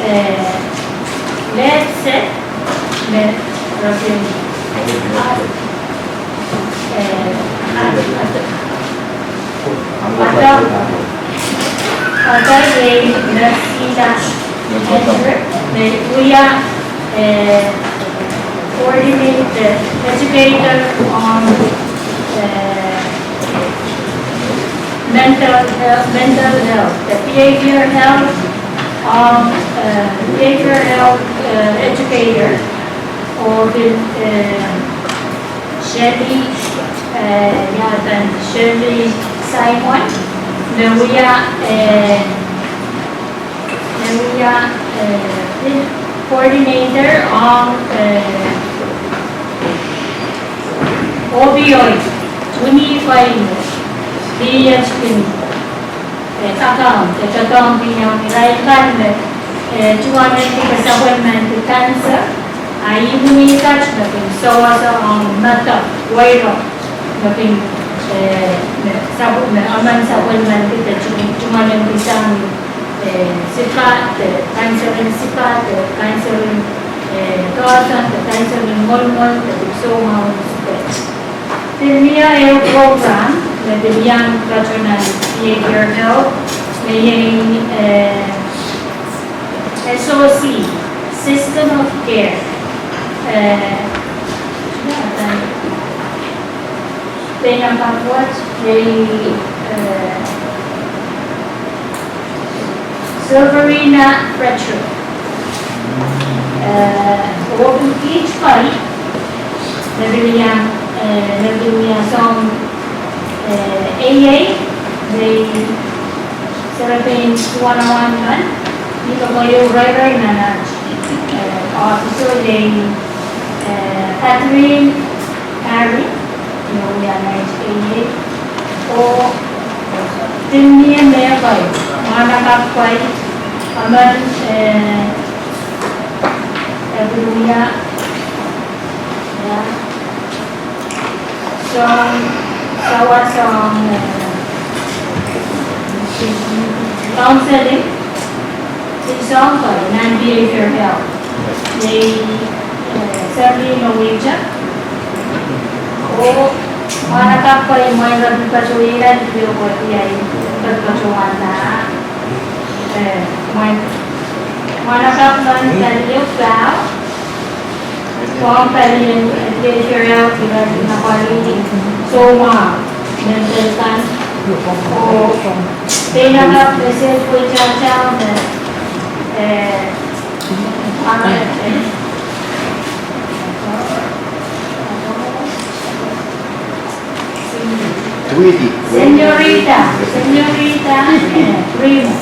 eh, let's say, me, eh, Ada, Ada iei Mercida Andrew, me wia, eh, coordinator, educator on, eh, mental health, mental health, the behavior health, um, eh, behavior health, eh, educator, oh pil, eh, Shirley, eh, ia duwen Shirley Simon, me wia, eh, Ia, eh, coordinator ong, eh, opioid, wini koin, pihs kin, eh, account, eh, doadoahngki ong irail kan me, eh, tuhwong me pil sapwellimandi cancer, a ih wini kat me kin sewese ong medek, weiro, me kin, eh, me sapw-, me emen sapwellimandi de tuhwong, tuhwong me pil sang eh, sipa, de cancer en sipa, de cancer en, eh, doadoahk, de cancer en mwoalmwoal, de pil soumwahu en sipe. Pil mie ehu program me pil iang patohwan behavioral health, me iei, eh, S O C, System of Care. Eh, Peinakapw wet iei, eh, Silverina Frederick. Eh, oh pil kiht pai me pil iang, eh, me pil iang sang, eh, A A, me serepein tuwanawan kan, ni pil koahiek rairai nan aht, eh, office iei, eh, Catherine Harry, iei wia nait A A. Oh pil mie mehkot, mwahnakapw pai, emen, eh, Epiluia, ia, sang, sawas ong, eh, counseling, pil sang pai nan behavioral health. Iei, eh, Sally Moweitak. Oh mwahnakapw pai, mwein re pil patohwan iang pil patohwan, patohwan, eh, mwein, mwahnakapw men Sally Pau. Pwong palien, eh, behavioral, irail kin apwalih soumwahu, mental kan. Oh peinakapw me Sally Pau, Pau, Pau, eh, Senorita, Senorita, eh, Primo.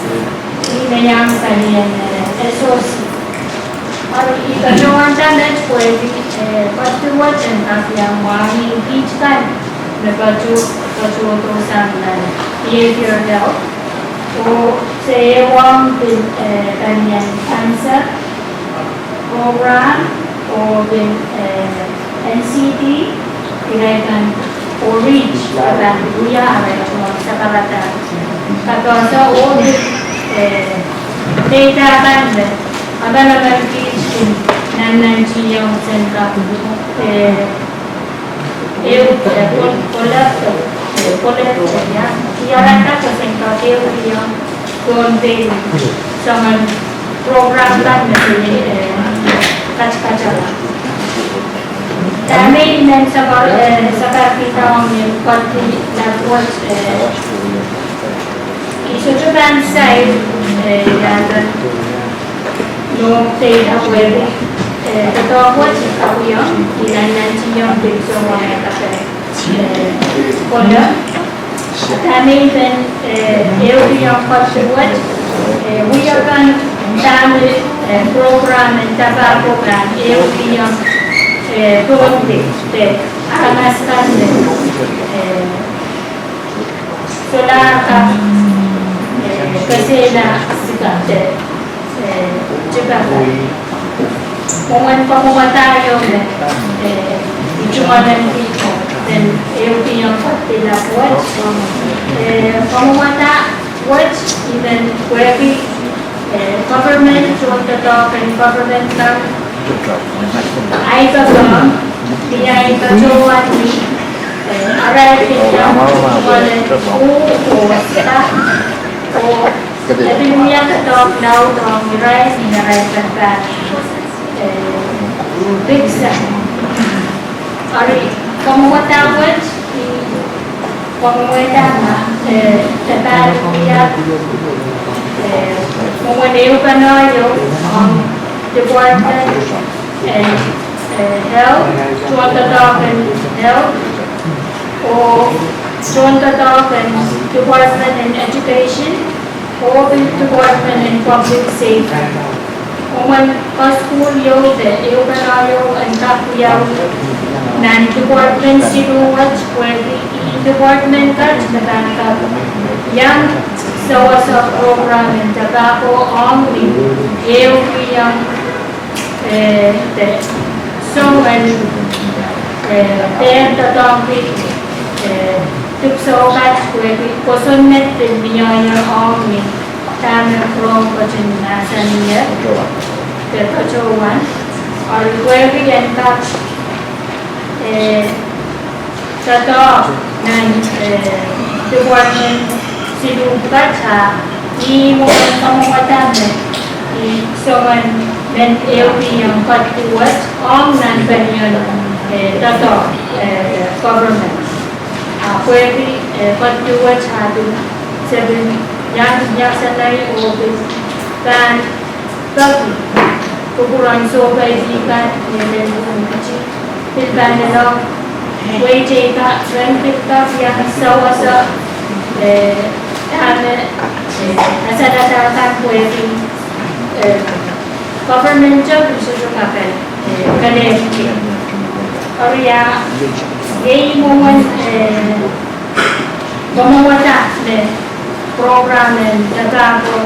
Ih me iang palien, eh, S O C. Eri I patohwanda met pwehki, eh, patohwan en kak iang mwahngih kiht kan me pato, patohdo sang nan behavioral health. Oh se ehu ong pil, eh, palien cancer program, oh pil, eh, N C D, irail kan oh reach, a pahn wia arail tuhwong sakarada. Kadoasa oh pil, eh, data kan me, a pahn, a pahn kiht kin nannantihong sen kak, eh, ehu, eh, kol-, kolekte, eh, kolekte, ia, ia ranta kosen kak ehu iang Pohnpei, soangen program kan me se, eh, katikatala. Dahme I men sakar, eh, sakarkihda ong ni pwoat ni lapwet, eh, I sohte pahn sair, eh, ia pahn nohk data pwehki, eh, doadoahk wet I kapwaiong, I nannantihong pil soangen kape, eh, kole. Dahme I men, eh, ehukihong pwoat wet, eh, wiepen dahme, eh, program en tobacco pahn ehukihong, eh, Pohnpei, de aramas kan me, eh, solahr kak, eh, kesehla sigaret, eh, tobacco. Mwomwen kamwomwada ieu me, eh, I tungoalenki, eh, ehukihong pwoat de lapwet, eh, kamwomwada wet I men pwehki, eh, government, tohndoadoahk en government kan, ahi doadoahk, ni ahi patohwan ni, eh, arail kin iang tungoale uh oh sika, oh e pil wia doadoahk laud ong irail ni arail pahn, eh, pekisa. Eri kamwomwada wet I kamwomwada ma, eh, e pahn wia, eh, mwomwen ehupene ieu ong Department en, eh, Health, tohndoadoahk en Health, oh tohndoadoahk en Department en Education, Oh pil Department en Public Safety. Omwen kasukuhl ieu de ehupene ieu en kak wiawi nan department siluh wet pwehki ih department kat me pahn kak iang sewese program en tobacco ong ni ehukihong eh, de, soangen, eh, pehn doadoahngki, eh, dipwisou kat pwehki kosonned pil mie ong ni dahme Rome ketin mahsanih, de patohwan. Eri pwehki en kak, eh, doadoahk nan, eh, department siluh pwukat, a ih mwomwen kamwomwada me ih soangen men ehukihong ketiket ong nan pelien, eh, doadoahk, eh, government. A pwehki, eh, ketiket a pil, se pil iang, iang sanei oh pil pahn peki kupwuren sohpeidi kan, eh, lel pwuhn keti, pil pahn lelohng weitei kan, ren pil kak iang sewese, eh, dahme, eh, asalada kan pwehki, eh, government o pil sohte kak, eh, kelehpw. Eri a, iei mwomwen, eh, kamwomwada me program en tobacco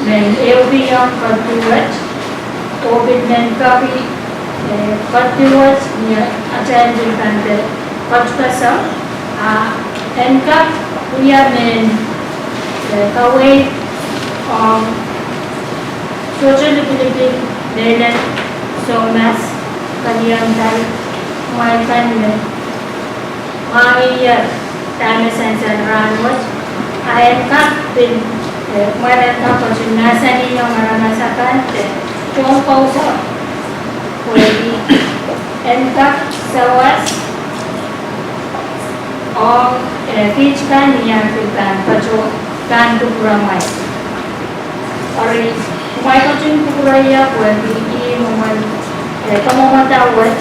men ehukihong ketiket, oh pil men peki, eh, ketiket ni atail pil pahn de ketiket, a en kak wia mehn, eh, kaweid ong sohte lipilipil mehlel soumas, kaliang dal, mwail kan me mwahngih ie dahme sansal rahnwet, a en kak pil, eh, mwein en kak ketin mahsanihong aramas akan de tohn koaros, pwehki en kak sawas ong, eh, kiht kan ni ahi pil pahn patoh, pahn kupwuromwail. Eri, kumwail ketin kupwureie pwehki ih mwomwen, eh, kamwomwada wet,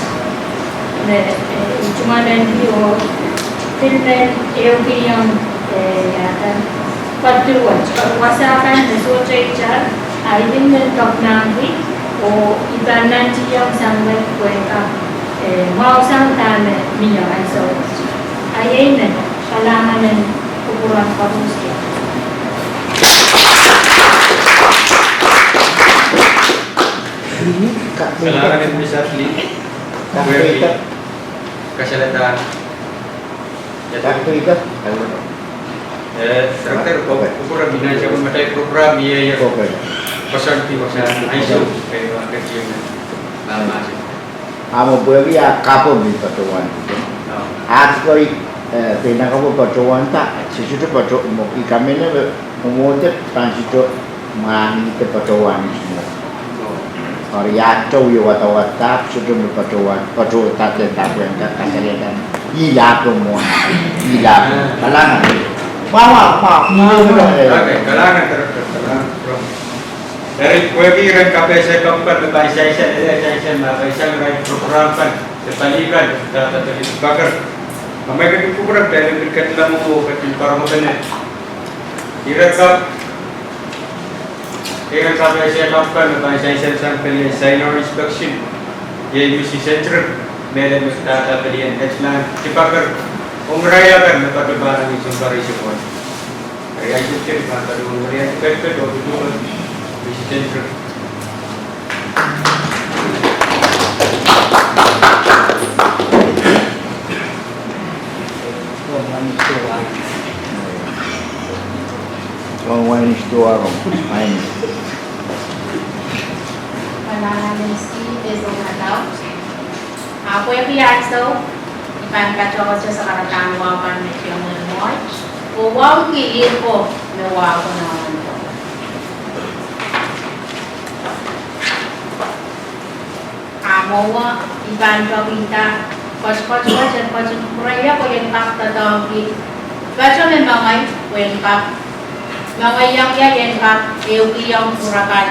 me, eh, itumanen ih oh pil men ehukihong, eh, ia kan, ketiket, eri wasa kan me sohte itar, a I pil men kak mahkki, oh I pahn nantihong sang met pwehki, eh, mwahu sang dahme mie ansou wet. A iei me kalahngan en kupwuren koaros. Kalahngan en Miss Ashley. Kasalehda. Eh, Director, kupwuren, manager, matail program iei, iei koasoandi wasa ansou, eh, ketin, ah, mahsen. Ahpw pwehki ah kapw me patohwan. Ah. Ahpw, eh, pwe nan kapw patohwan da, se sohte patoh, mwo I kamehlele, mwo de pahn sohte mwahngih de patohwan ihs mwo. Eri ia towe wadawad da, sohte me patohwan, patohda de da pwehn kak kasalehda. Ih lahpo mwo, ih lahpo. Kalahngan. Mwahu, mwahu, mwahu. Okay, kalahngan, kalahngan. Eri pwehki ren kapehse kapw kan me pahn sansal, ele sansal me pahn sang irail program kan, de pali kan, dahda pali paker. Amwail ketin kupwuren pali pil ketin lamwo, ketin parokopene. Ire kapw, ren kapehse kapw kan me pahn sansal sang pelien site inspection. Iei Missus Hendrick, mehlel me dahda pelien headline, dipaker. Ong irail akan me patohwan ni sounpar eisek wet. Eri ahi sehse pahn patohwan werian ketiket oh pil duwen Missus Hendrick. Kong wahn istoa rong, fine. Kalahngan en Sises oh Madaut. A pwehki ansou, I pahn patohwan sakaradahn wahu kan me kin mwein mwohn, oh wauneki ih ko me wahu ko nan ko. A mwowe, I pahn peki da, koasoakoasoi, koasoakoasoi, kupwureie pwe en kak doadoahngki patoh me mengei, pwe en kak mengeiong ie, en kak ehukihong kupwur akan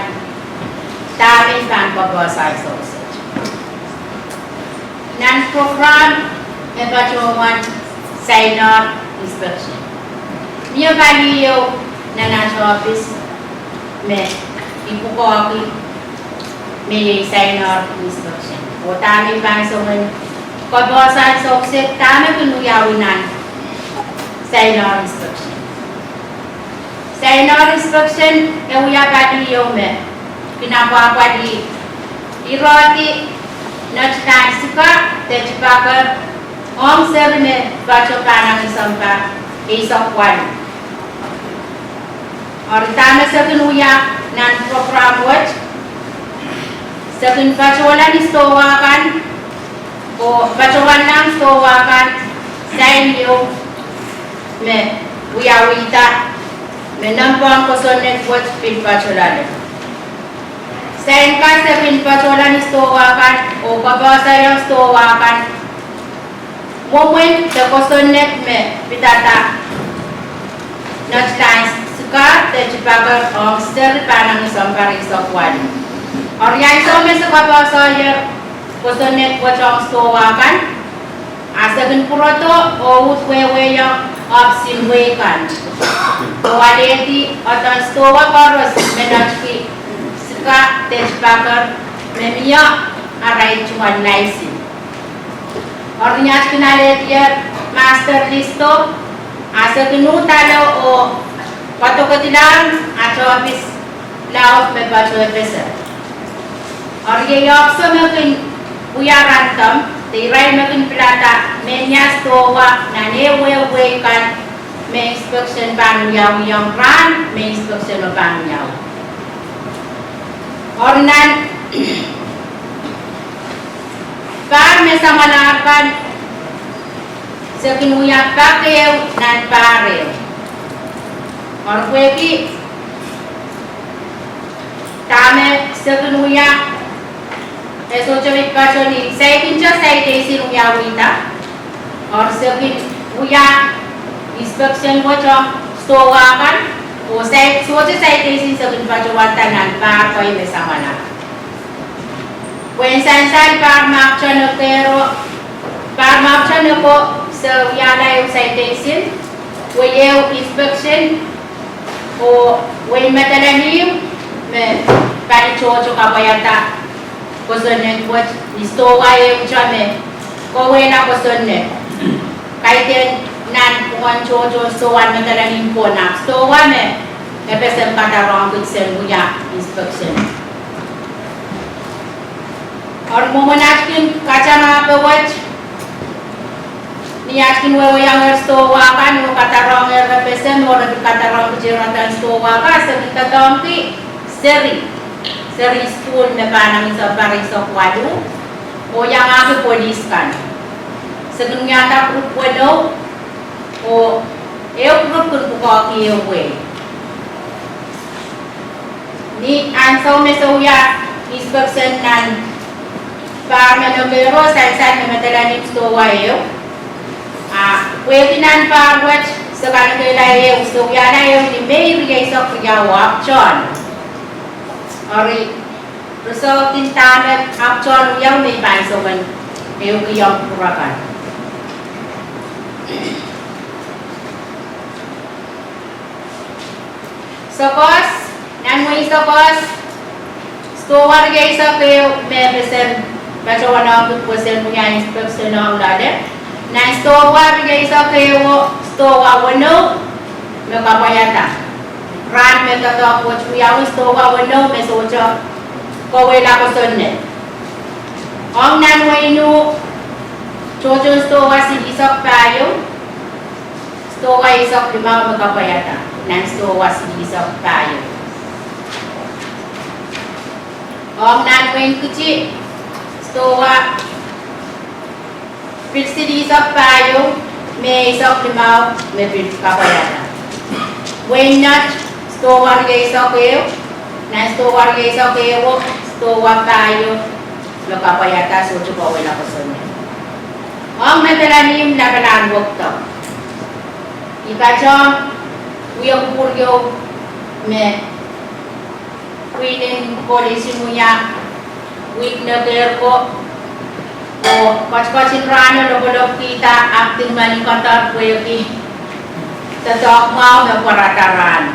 dahme I pahn peki ansou. Nan program me patohwan site inspection, mie pali ieu nan aht ohpis me I pwukoahki me iei sign-on inspection. Oh dahme I pahn song en koapohsang sohte dahme kin wiawi nan sign-on inspection. Sign-on inspection e wia pali ieu me kin apwahpwalih irehdi notice sika de tipaker ong seri me patohwan pahnangin sounpar eisek waluh. Eri dahme se kin wia nan program wet, se kin patohla ni stowa kan, oh patohwanlahng stowa kan sign ieu me wiawihda me nempe en kosonned wet pil patohlahng. Sign kan se kin patohla ni stowa kan, oh koapohsang stowa kan mwomwen de kosonned me pidada notice sika de tipaker ong seri pahnangin sounpar eisek waluh. Eri ansou me se koapohsang kosonned wet ong stowa kan, a se kin pwurodo oh uhd wehwehki ohpisin wehi kan, oh alehdi aden stowa koaros me notice sika de tipaker me mie arail tungoal license. Eri ni aht kin alehdi master list o, a se kin uhd ale oh kadokedilahng aht ohpis laud me patohwan pese. Eri iei ohpiso me kin wia random, de irail me kin pilada mehnia stowa nan ehu wehi kan me inspection pahn wiawi ong rahn me inspection o pahn wiawi. Eri nan pahr me samwalahr kan, se kin wia pak ehu nan pahr ehu. Eri pwehki dahme se kin wia, e sohte pil patohwan ni saikinte citation wiawihda. Eri se kin wia inspection wet ong stowa kan, oh sohte citation se kin patohwanda nan pahr kei me samwalahr. Pwehn sansal pahr me ahpwtehn ekehro, pahr me ahpwtehn eko, se wiahla ehu citation, wia ehu inspection, oh wia medelen ihmw me pali tohto kapwaiada kosonned wet ni stowa ehute me kauwehla kosonned. Kaidehn nan pwukoahn tohto stowa en medelen ihmw ko, nan stowa me FSM kadarohng kiht sen wia inspection. Eri mwomwen aht kin katangape wet, ni aht kin wehwehiongehr stowa kan oh kadarohngehr FSM oh re kin kadarohng kitail aden stowa kan, se kin doadoahngki seri, seri sukuhl me pahnangin sounpar eisek waluh, oh iangahki police kan. Se kin wiahda group weneu, oh ehu group kin pwukoahki ehu wehi. Ni ansou me se wia inspection nan pahr me ekehro, sansal me medelen ihmw stowa ehu, a pwehki nan pahr wet se kanekehla ehu, se wiahla ehu ni Mei rieisek riau ahpwtehn. Eri result en dahme ahpwtehn wiawi me I pahn song en ehukihong kupwur akan. Sokehs, nan wehi Sokehs, stowa rieisek ehu me FSM patohwanohng kiht pwe sen wia inspection ong loale. Nan stowa rieisek ehu, stowa weneu me kapwaiada. Rahn me doadoahk wet wiawi, stowa weneu me sohte kauwehla kosonned. Ong nan wehi Nuh, tohtohn stowa silihsek pahieu, stowa eisek limau me kapwaiada nan stowa silihsek pahieu. Ong nan wehin Kiti, stowa pil silihsek pahieu, me eisek limau me pil kapwaiada. Wehin Nett, stowa rieisek ehu, nan stowa rieisek ehu, stowa pahieu me kapwaiada, sohte kauwehla kosonned. Ong medelen ihmw lapalahn wekidek, I patohwan wia kupwur ieu me pwihn en college wia wihk nekehr ko, oh koatikoatin rahno lopwolopwkihda acting manager pwehki doadoahk mwahu me pwarada rahno.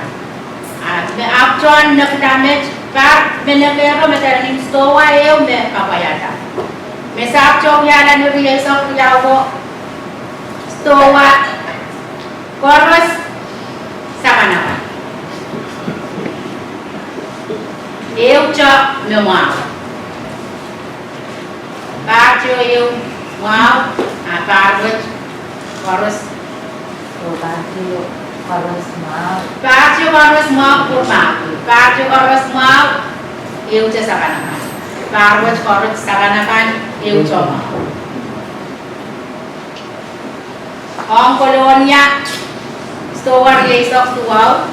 Me ahpwtehn nekla met, pahr me nekehro me dehr nin stowa ehu me kapwaiada. Me sahpw wiahla ni rieisek riauo, stowa koaros sakanakan. Ehute me mwahu. Pahr ehu mwahu, a pahr wet koaros. Pahr ehu koaros mwahu. Pahr ehu koaros mwahu, pwur mwahu. Pahr ehu koaros mwahu, ehute sakanakan. Pahr wet koaros sakanakan, ehute mwahu. Ong Kolonia, stowa rieisek duwau,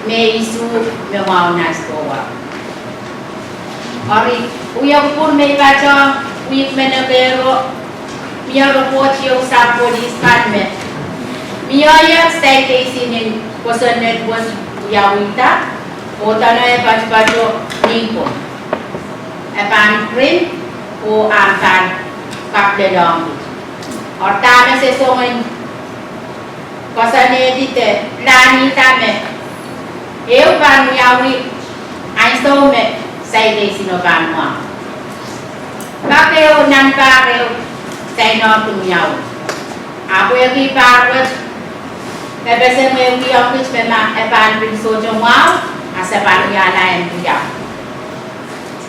me isuh me mwahu nan stowa. Eri, wie kupwur me I patohng wihk me nekehro, mie report ehu sang polis kan me mie citation en kosonned wet wiawihda, oh dene e patopato ni ko. E pahn print, oh ahpw pahn kak lelohng kit. Eri dahme se song en koasoanehdi de pilahn ih dahme ehu pahn wiawi ansou me citation o pahn mwahu. Pak ehu nan pahr ehu sain ong kin wiawi. Ahpw pwehki pahr wet e pese me wia kit me ma e pahn pil sohte mwahu, a se pahn wiahla en wiawi.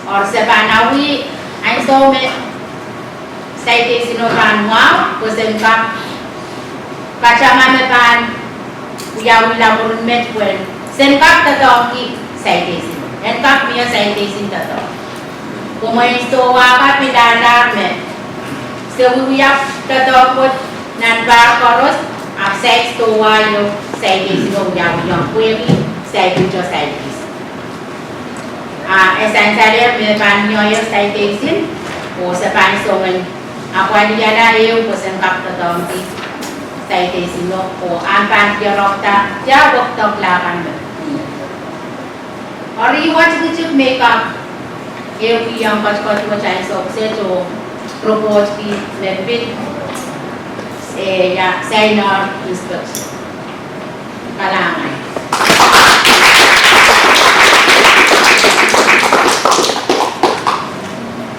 Eri se pahn awi ansou me citation o pahn mwahu, pwe sen kak katama me pahn wiawihla mwurin met pwe sen kak doadoahngki citation. En kak mie citation doadoahk. Komw stowa ka pilahn me se wiewia doadoahk wet nan pahr koaros, ahpw sait stowa ieu citation o wiawi ong pwehki sait wet o citation. A e sansalehr me pahn mie citation, oh se pahn song en apwalihala ehu pwe sen kak doadoahngki citation o, oh ahpw pahn diarada, diar wekdok lakan me. Eri wa tikitik me I kak ehu iang kotikotiwet ansou kiset oh report ki me pid, eh, ia, sain ong inspector. Kalahngan.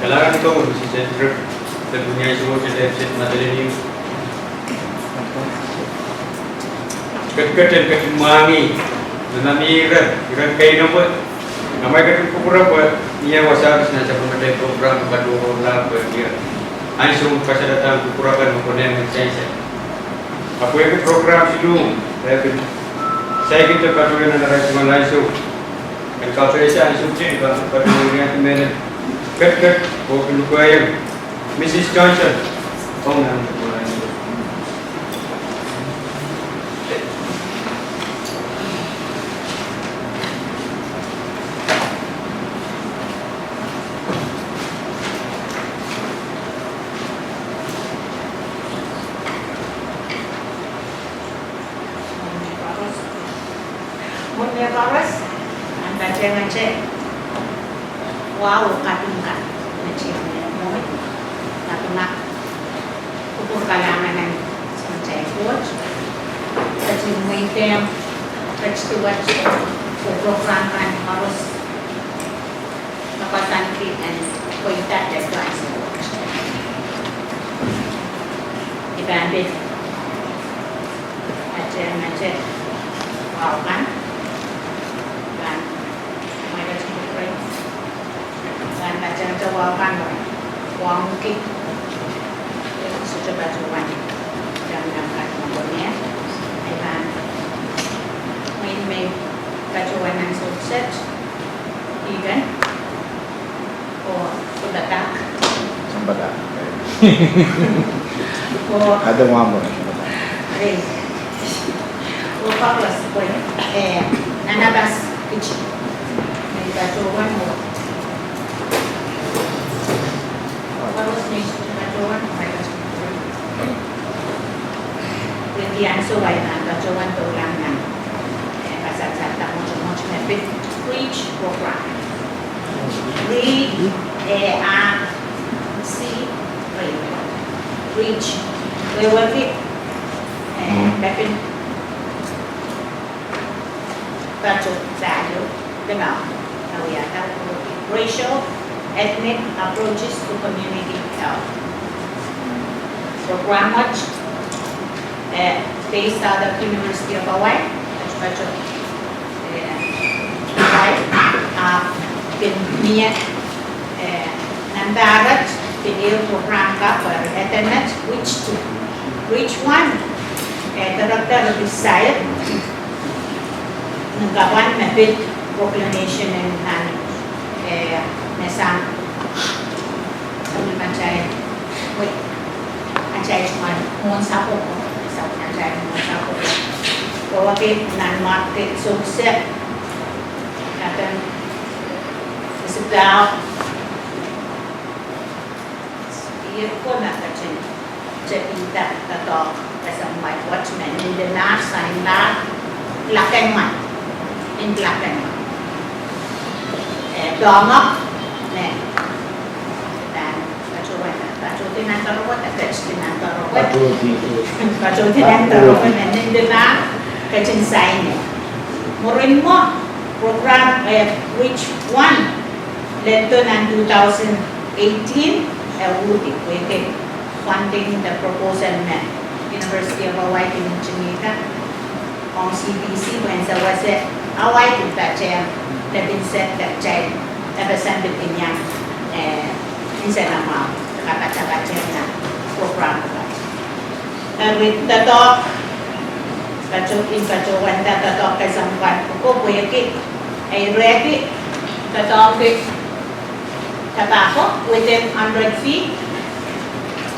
Kalahngan ko, Misis Hendrick, de duwen ansou wet, de Misis Madeline. Ketiket en ketin mwahngih, me ma mi iren, iren keinemwe. Amwail ketin kupwure pwe mie wasa nan sapwellimatail program me patohrohrla pwe mie ansou kasaledahn kupwur akan me konehng me sansal. Ahpw pwehki program siluh, e pil saikinte patohwan nan arail tungoal ansou. En kapehse ansou kiset, patohwan mehlel ketiket, oh pil lukweiong Misis Johnson, ong nan Mwohn mehkoaros, I pahn patehngete wahu oh kaping kan me tiahk ni mwowe, kapinga kupwur kalahngan nan Samatail Koht, ketin mweidehng ketiket oh program kan koaros me koasoandi en pweida de duwen ansou wet. I pahn pil patehngete wahu kan, pahn mweidehng kupwur, pahn patehngete wahu kan, wahu ki, sohte patohwan dahme I pahn konehng, I pahn mwein me I patohwan nan ansou kiset. Ikan. Oh sounpadak. Sounpadak. Oh. Ada wambo sounpadak. Eh. Oh koaros pwe, eh, nanapas kiht. Me I patohwan oh. Koaros me I patohwan, I patohwan. Pwehki ansou wet I pahn patohwan doulahng nan, eh, kasalgasalda mwotomwot me pid REACH program. Re, eh, a, C, re. REACH. Wehwehki, eh, me pid Pato value, limau, a wiahda, racial, ethnic approaches to community health. Program wet, eh, based out of University of Hawaii, pato, pato, eh, Hawaii, ah, kin mie, eh, nan pahrek, kin ehu program ka pwe eden met, REACH two, REACH one, eh, director of desire, nin kapwan me pid proclamation en nan, eh, me sang, me atail, wait, atail tuan mwohn sapwoko, me sang atail mwohn sapwoko. Wehwehki nan Mark ke sokse, katen isipau, ie ko me ketin tepida doadoahk kesempwal wet me nin limahr, sainlahr, black and white, in black and white. Eh, doadoahk me, eh, pato wet, pato di nan doaropwe, pato di nan doaropwe. Pato di nan doaropwe me nin limahr ketin sain. Mwurin mwo, program, eh, REACH one, lel nan two thousand eighteen, eh, uhdi, wehwehki funding de proposal me University of Hawaii kin ntingihda ong C D C, pwehn sewese Hawaii kin patehng, de kin sehd de kitail, de pesen pil kin iang, eh, nsenamwahu, kapatapat nan program wet. Eri doadoahk, pato, in patohwanda doadoahk kesempwal ko pwehki, eh, irehdi, doadoahngki tobacco within hundred feet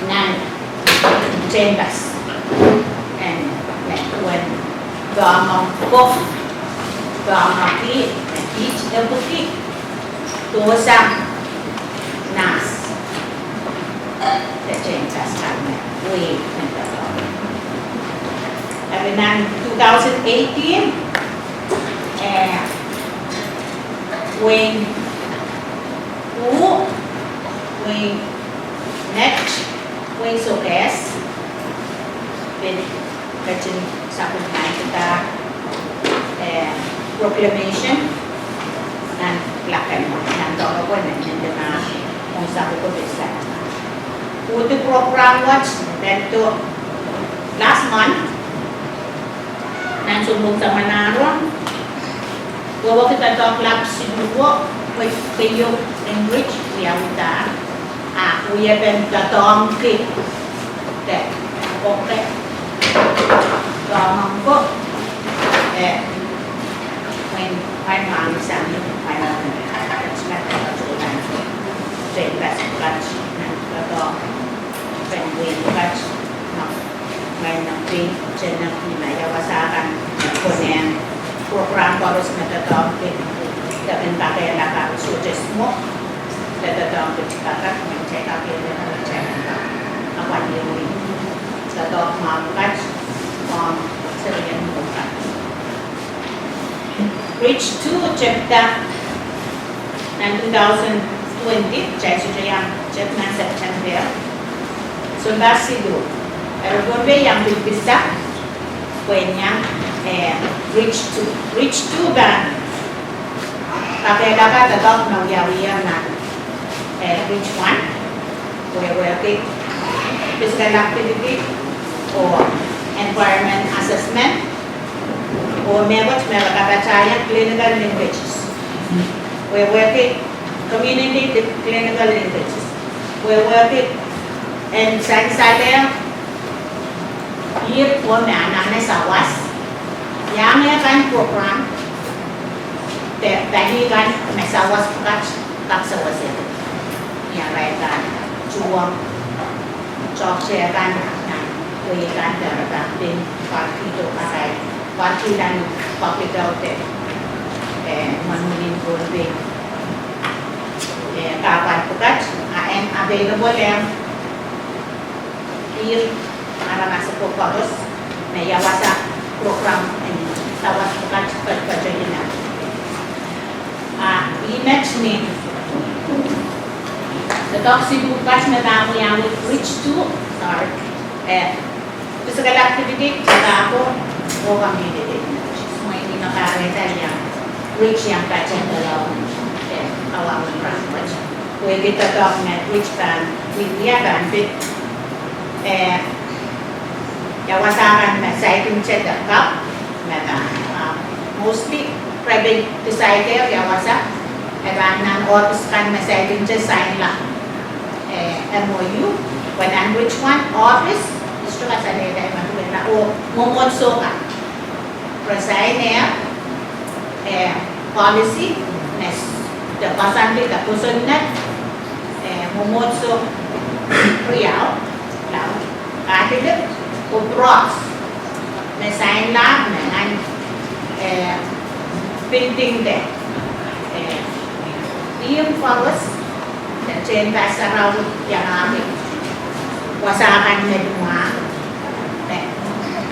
nan campus. En, en, wen doadoahngki, doadoahngki, en, kit epwiki, dohsang nas. De campus kan me, wei, me doadoahngki. Eri nan two thousand eighteen, eh, wehin Wu, wehin Net, wehin Sokehs, pil ketin sapwellimaniki, eh, proclamation nan black and white, nan doaropwe, nan, nan, nan, nan, nan sapwoko pil sang. Uhdi program wet, lel last month, nan Sounpwong Samwalahro, wehwehki doadoahk lap siluh, wet keieu en REACH wiawidahr, a wiepen doadoahngki, de, okay. Doadoahngki, eh, wehin, wehin Maui sang, wehin Maui, Mwain nan pei, tene ni ma ia wasa kan, konehng program koaros me doadoahngki, de kin kakehlaka resources mwo, de doadoahngki tikakak, me kitail kakehlaka, me kitail kak, apwal ieu, doadoahk mwahu pwukat, ong serien mwo pwukat. REACH two tepda nan two thousand twenty, kitail sohte iang tep nan September. Sounpar siluh. Eri Pohnpei iang pil pisa, pwehn iang, eh, REACH two. REACH two pahn kakehlaka doadoahk me wiawi nan, eh, REACH one. Wehwehki physical activity oh environment assessment, oh mehkot me re kapataiong clinical linkages. Wehwehki community clinical linkages. Wehwehki en sansalehng ihr oh me anahne sawas, iang eh kan program, de pali kan me sawas pwukat kak sewese. Ni arail kan tuhwong, tohkte kan, nan wehi kan, de re pahn pil pwarkihdo arail, pwarkihla nan public health, eh, mwohn winin Pohnpei, eh, kahpwal pwukat, a en available, eh, ihr aramas ko koaros me ia wasa program en sawas pwukat patopato inan. A, ih met ni doadoahk siluh pwukat me pahn wiawi REACH two, sorry, eh, physical activity, tobacco, oh community. Mwein ih me kahrehda ia Ridge iang patehng development, eh, awa me rahnwet. Pwehki doadoahk me ridge pahn, wia pahn pid, eh, ia wasa kan me saikinte de kak, me pahn, ah, mostly, re pil decide ia wasa, e pahn nan ohpis kan me saikinte sainla, eh, M O U, pwe nan ridge one ohpis, district kasalehda me pwehla, oh, mwomwohdiso kan. Re sain, eh, policy, me s-, de koasoandi, de kosonned, eh, mwomwohdiso riau, lao, Katolik, oh Pros, me sainla, me nan, eh, building de, eh, ihmw koaros, de tehnpas sarawi iangahki wasa kan me limwahn, me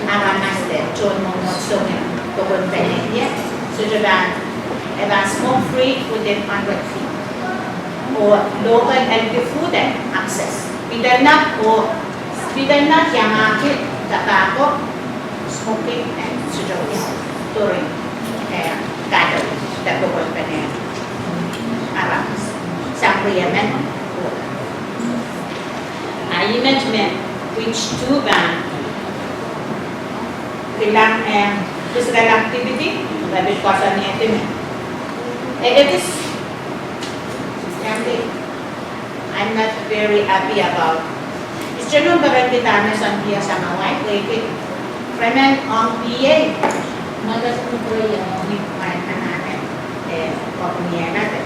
aramas de tohn mwomwohdiso me pokonpene ie, sohte pahn, e pahn smoke free within hundred feet. Oh local healthy food and access. Pidana oh, pidana iangahki tobacco, smoking and cigarettes during, eh, gathering, de pokonpene aramas. Sang riemen. A ih met me ridge two pahn kilang, eh, physical activity, pwe pil koasoanehdi me. Eh, it is, I'm not very happy about. Istenon peren kidahme sang pia sang awai, pwehki, remen ong P A, mada sunu pwehki ong P A, anahne, eh, koasoanehdi,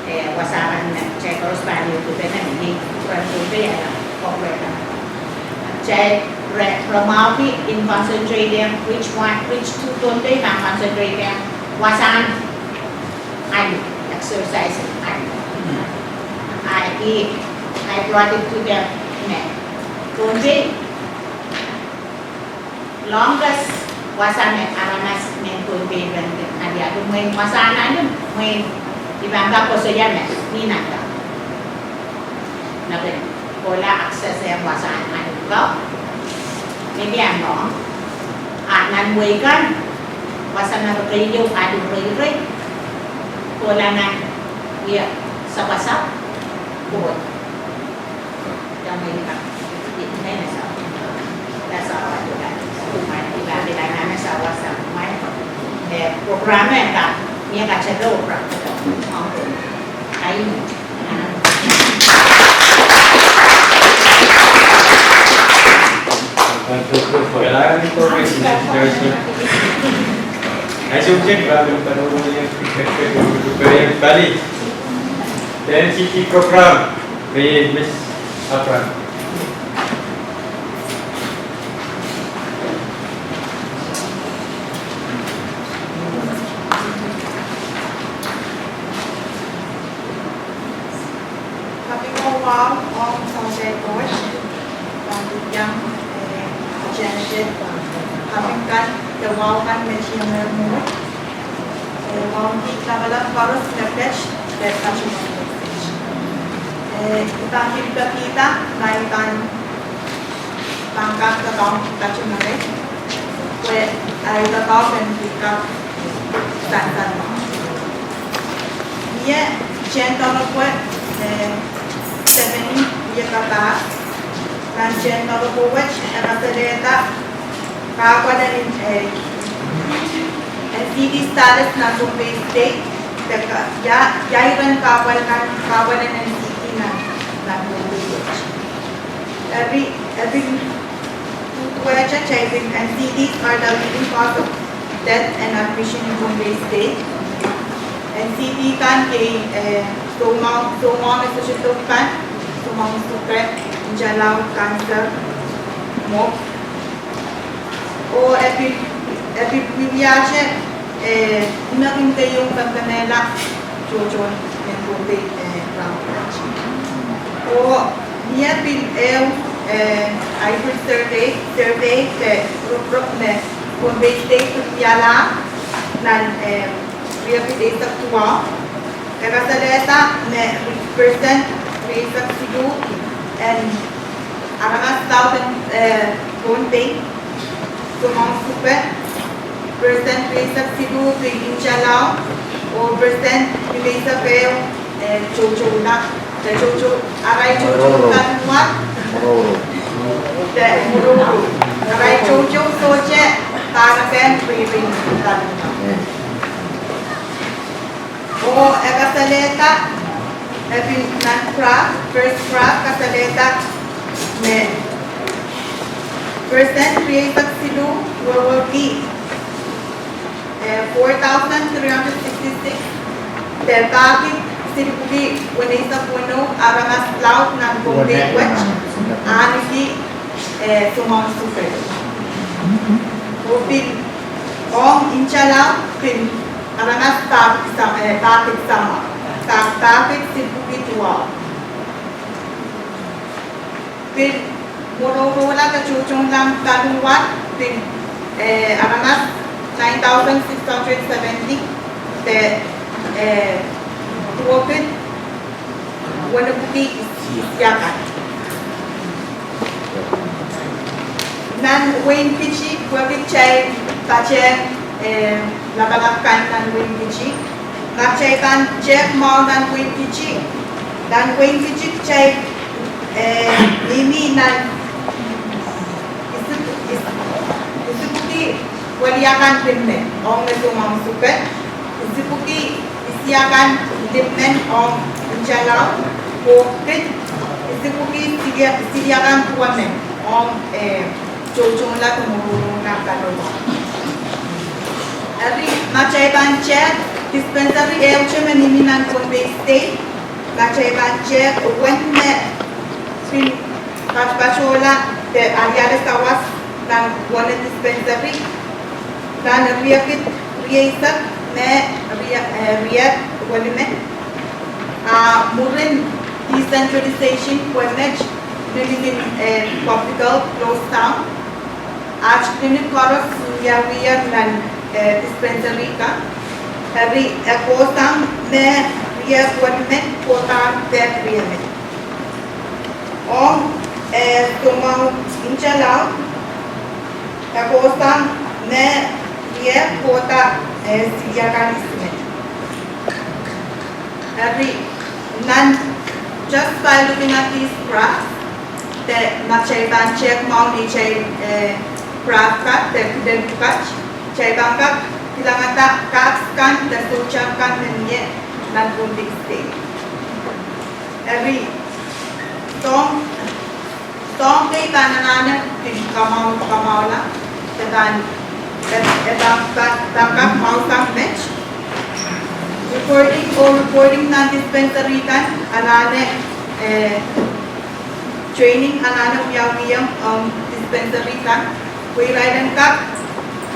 eh, wasa kan me, kitail koaros pahn iang pene, me, ren Pohnpei, ia, koasoanehdi. Kitail, re, re mwahuki in concentrating, ridge one, ridge two Pohnpei, pahn concentrating, wasahn alu, exercise alu. I, I brought it to them, me. Pohnpei, longest wasa me aramas mehn Pohnpei ren kin alialu, mwein wasahn alu, mwein I pahn kak koasoia me, ni nanda. Neken kohla access en wasahn alu ko. Maybe I'm wrong. A nan wehi kan, wasa me re keieu alu reirei. Kohla nan, ia, sapwasapw. Koht. Ia wehi kan. That's all I do. Eh, program e ka, mie ka tepel program. Ai. Then C T program, Miss Abraham. Kaping wahu ong Samat Koht, pahn iang, eh, attention, kaping kan, de wahu kan me I men mwomwohdi. Eh, wahu ong kitail lapalap koaros me pet, pet katumareik. Eh, I pahn pil pekihda, ma I pahn pahn kak doadoahngki katumareik, pwe ahi doadoahk en pil kak sansal mwahu. Mie Jane Donoghue, eh, Stephanie, mie kapahs, nan Jane Donoghue wet, e kasalehda kahpwal en, eh, N C D status nan Pohnpei State, de ka, ia, ia iren kahpwal kan, kahpwal en N C D nan, nan Pohnpei State. Eri, eri, wehwehki typing, N C Ds are the leading cause of death and admission in Pohnpei State. N C D kan iei, eh, soumwahu, soumwahu me sohte dohng kan, soumwahu me sohte, injalao, cancer, mwo. Oh, e pil, e pil wiwiahte, eh, ni me kin keieu kemehla tohtohn mehn Pohnpei, eh, rahnwet. Oh, mie pil ehu, eh, hybrid survey, survey, eh, rop, rop me Pohnpei State pil wiahla nan, eh, riekid eisek duwau. E kasalehda me percent rieisek siluh en aramas laud en, eh, Pohnpei, soumwahu supe, percent rieisek siluh pil injalao, Oh percent limeisek ehu, eh, toutoula, de toutou, arail toutou paliwar, de mwuruwru. Arail toutou sohte pahn kak riri paliwar. Oh e kasalehda, e pil nan graph, first graph kasalehda me percent rieisek siluh wehwehki eh, four thousand three hundred sixty-six, de pahkid silipwiki weneisek weneu aramas laud nan Pohnpei wet ahneki, eh, soumwahu suke. Oh pil ong nta laud pil aramas pahkid sa-, eh, pahkid soumwahu, pah-, pahkid silipwiki duwau. Pil mwuruwruwla de toutoula paliwar pil, eh, aramas nine thousand six hundred seventy, de, eh, duwepwiki wenepwiki isiakan. Nan wehin Kitti, pwehki kitail patehng, eh, lapalap kan nan wehin Kitti, ma kitail pahn tehk mwahu nan wehin Kitti, nan wehin Kitti kitail, eh, mihmi nan isip-, is-, isipwiki weliakan limmen ong me soumwahu suke, isipwiki isiakan limmen ong nta laud, oh pil isipwiki silia-, siliakan duwemen ong, eh, toutoula de mwuruwruwla paliwar. Eri ma kitail pahn tehk dispensary ehute me mihmi nan Pohnpei State, ma kitail pahn tehk uwen me pil patopatohla de aliale sawas nan uwen dispensary, nan riekid rieisek me rie-, eh, riehk welimen. Ah, mwurin decentralization pwe met, nilin, eh, public health close down, aht clinic koaros wiawi nan, eh, dispensary kan. Eri e kohsang me riehk welimen kohda pehk riemen. Ong, eh, soumwahu nta laud, e kohsang me riehk kohda, eh, siliakan isimen. Eri, nan, just by looking at these graphs, de ma kitail pahn tehk mwahu neitail, eh, graph kat, de kiden kat, kitail pahn kak kilangada gaps kan de sohte kan me mie nan Pohnpei State. Eri, soang, soang kei pahn anahne pil kamwahu, kamwahula, de pahn, e, e pahn, pahn, pahn kak mwahusang met. Recording oh reporting nan dispensary kan anahne, eh, training anahne wiawiong, um, dispensary kan. Pwe irail en kak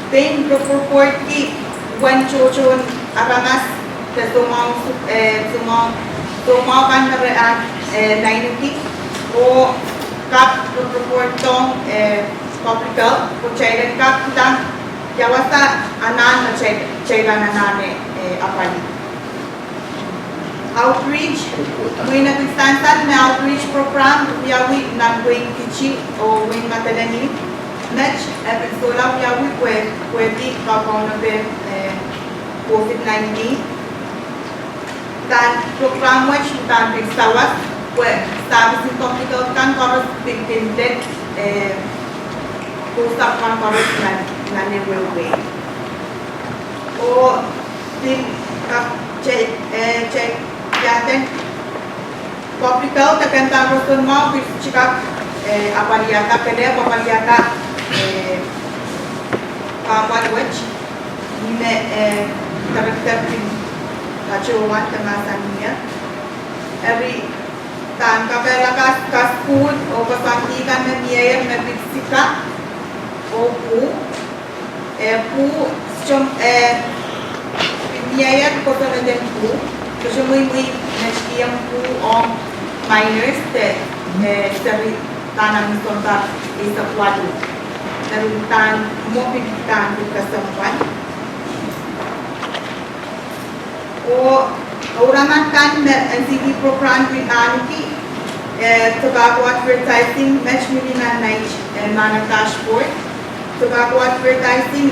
pein rep-, reportki uwen tohtohn aramas de soumwahu, eh, soumwahu, soumwahu kan me re, ah, eh, naineki, oh kak rep-, reportdohng, eh, public health, pwe kitail en kak kilang ia wasa anahn me kitail, kitail anahne, eh, apwalih. Outreach, mwein e pil sansal me outreach program wiawi nan wehin Kitti oh wehin Madolenihmw, met e pil solahr wiawi pwe, pwehki kaukaunop en, eh, COVID nineteen. Pahn program wet pahn pil sawas pwe service en public health kan koaros pil kin lel, eh, kousapw kan koaros nan, nan ehuehu wehi. Oh pil kak te, eh, te, iaden public health e kin pahn roson mwahu pil kak, eh, apwaliada, kelehpw apwaliada, eh, kahpwal wet, ni me, eh, director pil patohwan de mahsanih ie. Eri pahn kapehla kas, kaskuhl oh koasoandi kan me mieier me pil sika oh pwuh. Eh, pwuh, stom-, eh, mieier kosonned en pwuh, kosonned me, me, me kihong pwuh ong minors de, eh, seri pahn angin sounpar eisek waluh. Eri pahn mwo pil pahn pil kesempwal. Oh, oh iramat kan me N C D program pil ahneki, eh, tobacco advertising, met mihmi nan nait, eh, nan dashboard. Tobacco advertising,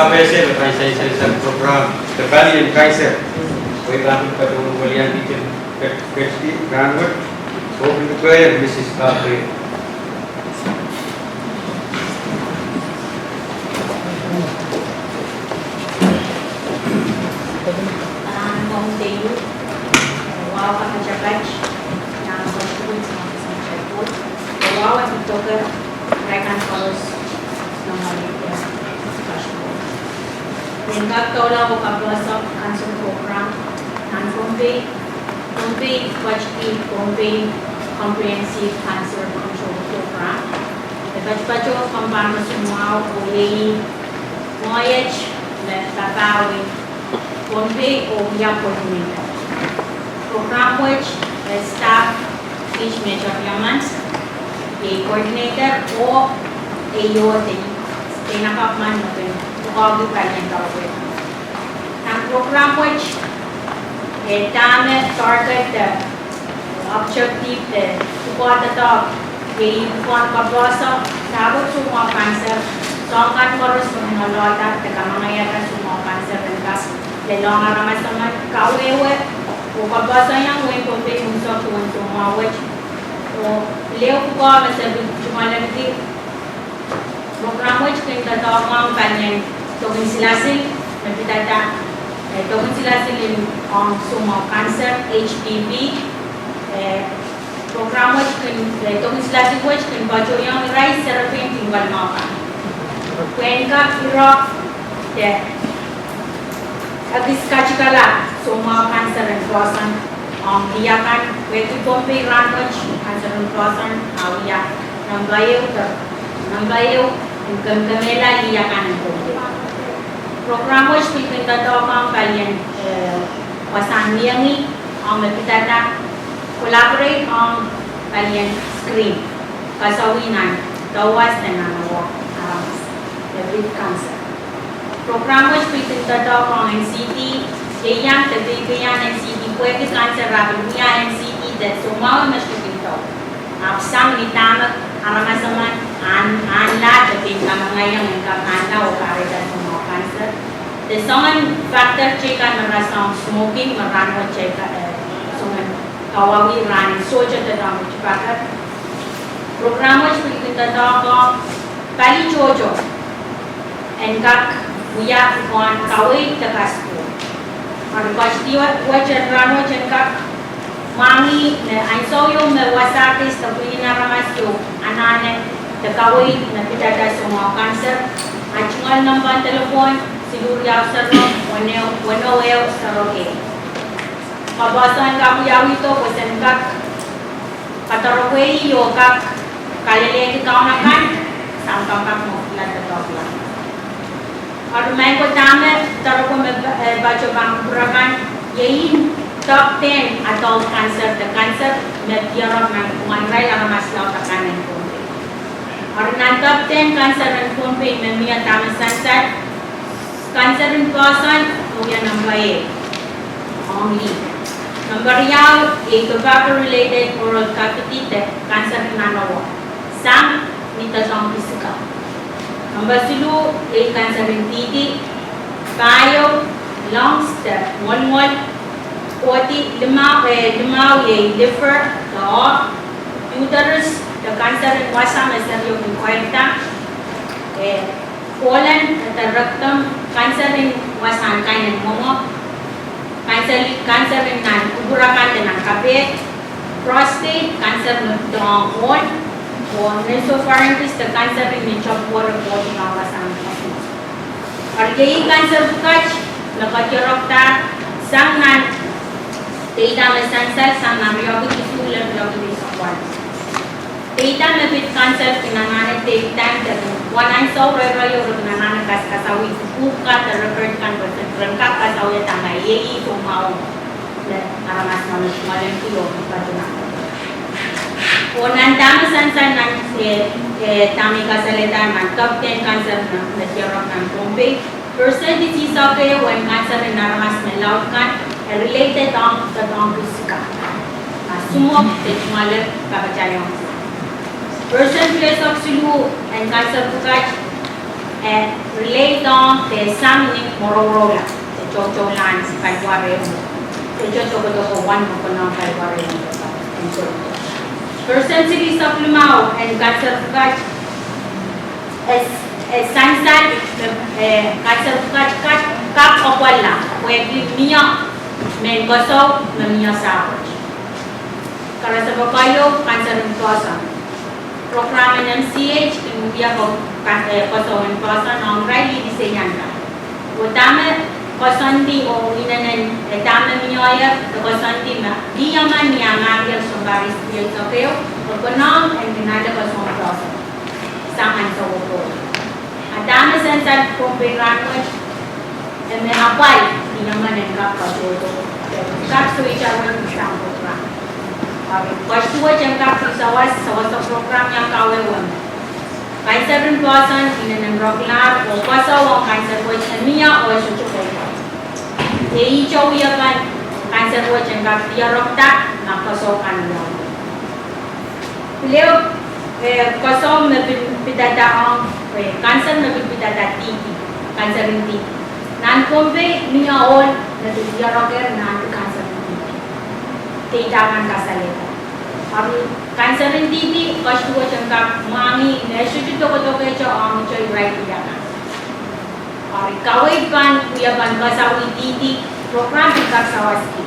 kapehse me pahn sansal sang program de palien kanser. Pwe I pahn patohwan weliandi kin ke-, kehdi rahnwet, oh kin kihong Mrs Gabriel. Ahn Pohnpei, wahu kapatapat nan Pohnpei Municipal Board, wahu en doadoahk rehn kan koaros nan Pohnpei. Nin kak doula oh kapwurehsang kanser program nan Pohnpei, Pohnpei pwukat ki Pohnpei Comprehensive Cancer Control Program. E patopato komw pahn roson mwahu oh iei mwohn iet me papah wehi Pohnpei oh wia coordinator. Program wet e staff Fish Major Diamond, iei coordinator oh e iot en, en akapw men me kin pwukoahki palien doadoahk. Nan program wet e dahme target de objective de pwukoah doadoahk iei pwukoahn kapwurehsang dahkot soumwahu kanser, soahng kan koaros me kin loalda de kamangaiada soumwahu kanser en kak lelohng aramas emen, kawehwe oh kapwurehsang iang wehin Pohnpei unsek duwen soumwahu wet. Oh pil ehu pwukoah me se pil tungoaleniki program wet kin doadoahk ong palien doken silasil me pidada, eh, doken silasil en ong soumwahu kanser, H P V. Eh, program wet kin, eh, doken silasil wet kin patohwanohng irail serepein kin kalimahu kan pwehn kak iro de ekis katikala soumwahu kanser en poahsoan ong lih akan, pwehki Pohnpei rahnwet kanser en poahsoan a wia nempei ehu, nempei ehu en kemkemehla lih akan en Pohnpei. Program wet pil kin doadoahk ong palien, eh, wasahn mihmi, ong me pidada collaborate ong palien screen. Kasawi nan dawas de nan ohl aramas, de pid cancer. Program wet pil kin doadoahk ong N C D, ieiang de pil iang N C D, pwehki cancer ahpw wia N C D de soumwahu me sohte kin doh. Ahpw sang ni dahme aramas emen ahn, ahnla de pil kamangaiong en kak ahnla oh kahrehda soumwahu cancer. De soangen factor teikan me rasehng smoking, me rahnwet teikan, eh, soangen kawauwih rahn sohte de doadoahk teikan. Program wet pil kin doadoahk ong pali tohto en kak wia pwukoahn kaweid de kasdo. Eri koasoandi wet en rahnwet en kak mwahngih me ansou ieu me wasa kis de pwihn aramas ieu anahne de kaweid me pidada soumwahu cancer, a tungoal nempehn delepwohn siluh riau sero weneu, weneu ehu sero ehu. Koapohson kak wiawihdo pwe sen kak kadoropwe oh kak kalelehki kaun akan, sang kak mwohn lada doadoahk. Eri maing ko, dahme doaropwe me, eh, patohwan pwurodo kan, iei top ten adult cancer de cancer me diarek nan pwukoahn irail aramas laud akan en Pohnpei. Eri nan top ten cancer en Pohnpei me mie dahme sansal, cancer en poahsoan me wia nempe ehu ong lih. Nempe riau iei tobacco related oral cavity de cancer en nan ohl, sang ni doadoahk sika. Nempe siluh iei cancer en tihti, pahieu, lungs de ngoalngoal, kohdi, limau, eh, limau iei liver de ohl, uterus de cancer en wasa me seri kin koairda, eh, colon de rectum, cancer en wasahn kain en mwomwe, cancer, cancer en nan kupwur akan de nan kapehd, prostate, cancer me pid ong ohl, oh nasopharynx de cancer en ni topwor oh kohdi nan wasahn kasino. Eri iei cancer pwukat me kadiarokda sang nan data me sansal, sang nan riekid isuh lel riekid eisek waluh. Data me pid cancer kin anahne data de kin wahn ansou rairai oh re kin anahne kaskasawih pwukat de record kan pwe ren kak kasawiada ma iei soumwahu me aramas me ngalengki oh patohwan. Oh nan dahme sansal nan, eh, eh, dahme I kasalehda nan top ten cancer me diarek nan Pohnpei, percentage eisek ehu en cancer en aramas me laud kan, eh, related ong doadoahk sika. A smoke de tungoale papataiong. Percent eisek siluh en cancer pwukat, eh, relate ong de sang ni mworouroula, de toutoulahn paliwar ehu, de tohtohkohdo wan me konehng paliwar ehu. Percent silihsek limau en cancer pwukat, eh, eh, sansal, eh, cancer pwukat kak, kak apwalala pwehki mie mehn koasoi me mie sahpwet. Karasepe keieu, cancer en poahsoan. Program en M C H kin wia ko, ka, eh, koasoi en poahsoan ong irail lihdi seian kan. Oh dahme koasoandi oh inenen, eh, dahme mie, eh, koasoandi me lih emen ni amahkihong sounpar eisek ehu, oh konehng en kin ale koasoi en poahsoan sang ansou ko. A dahme sansal Pohnpei rahnwet, e me apwal ni emen en kak patohdo, kak sohte wehwehki sang program. Eri koasoandi wet en kak pil sawas, sawas program iang kawehwe me cancer en poahsoan, inenen rokilahr, oh koasoi ong cancer wet e mie oh e sohte koasoia. Iei ihte wiepen cancer wet en kak diarekda ma koasoi kan mie. Pil ehu, eh, koasoi me pil pidada ong, eh, cancer me pil pidada tihti, cancer en tihti. Nan Pohnpei mie ohl me pil diarekehr nan cancer en tihti. Data kan kasalehda. Eri cancer en tihti, koasoandi wet en kak mwahngih me e sohte dokedoke ong irail wia kan. Eri kaweid pahn wiepen koasoi en tihti, program pil kak sawaski.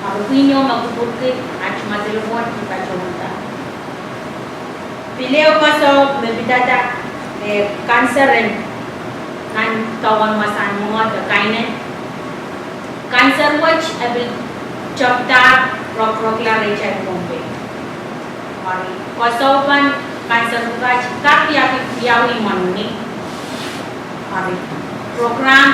Eri pwihn ieu me kupwurki, a tungoal delepwohn pil patohwanda. Pil ehu koasoi me pidada, eh, cancer en nan dowen wasahn mwomwe de kainen. Cancer wet e pil tepda rokorokla rehtail Pohnpei. Eri koasoi pahn cancer pwukat kak wiawi, wiawi mwohni. Eri program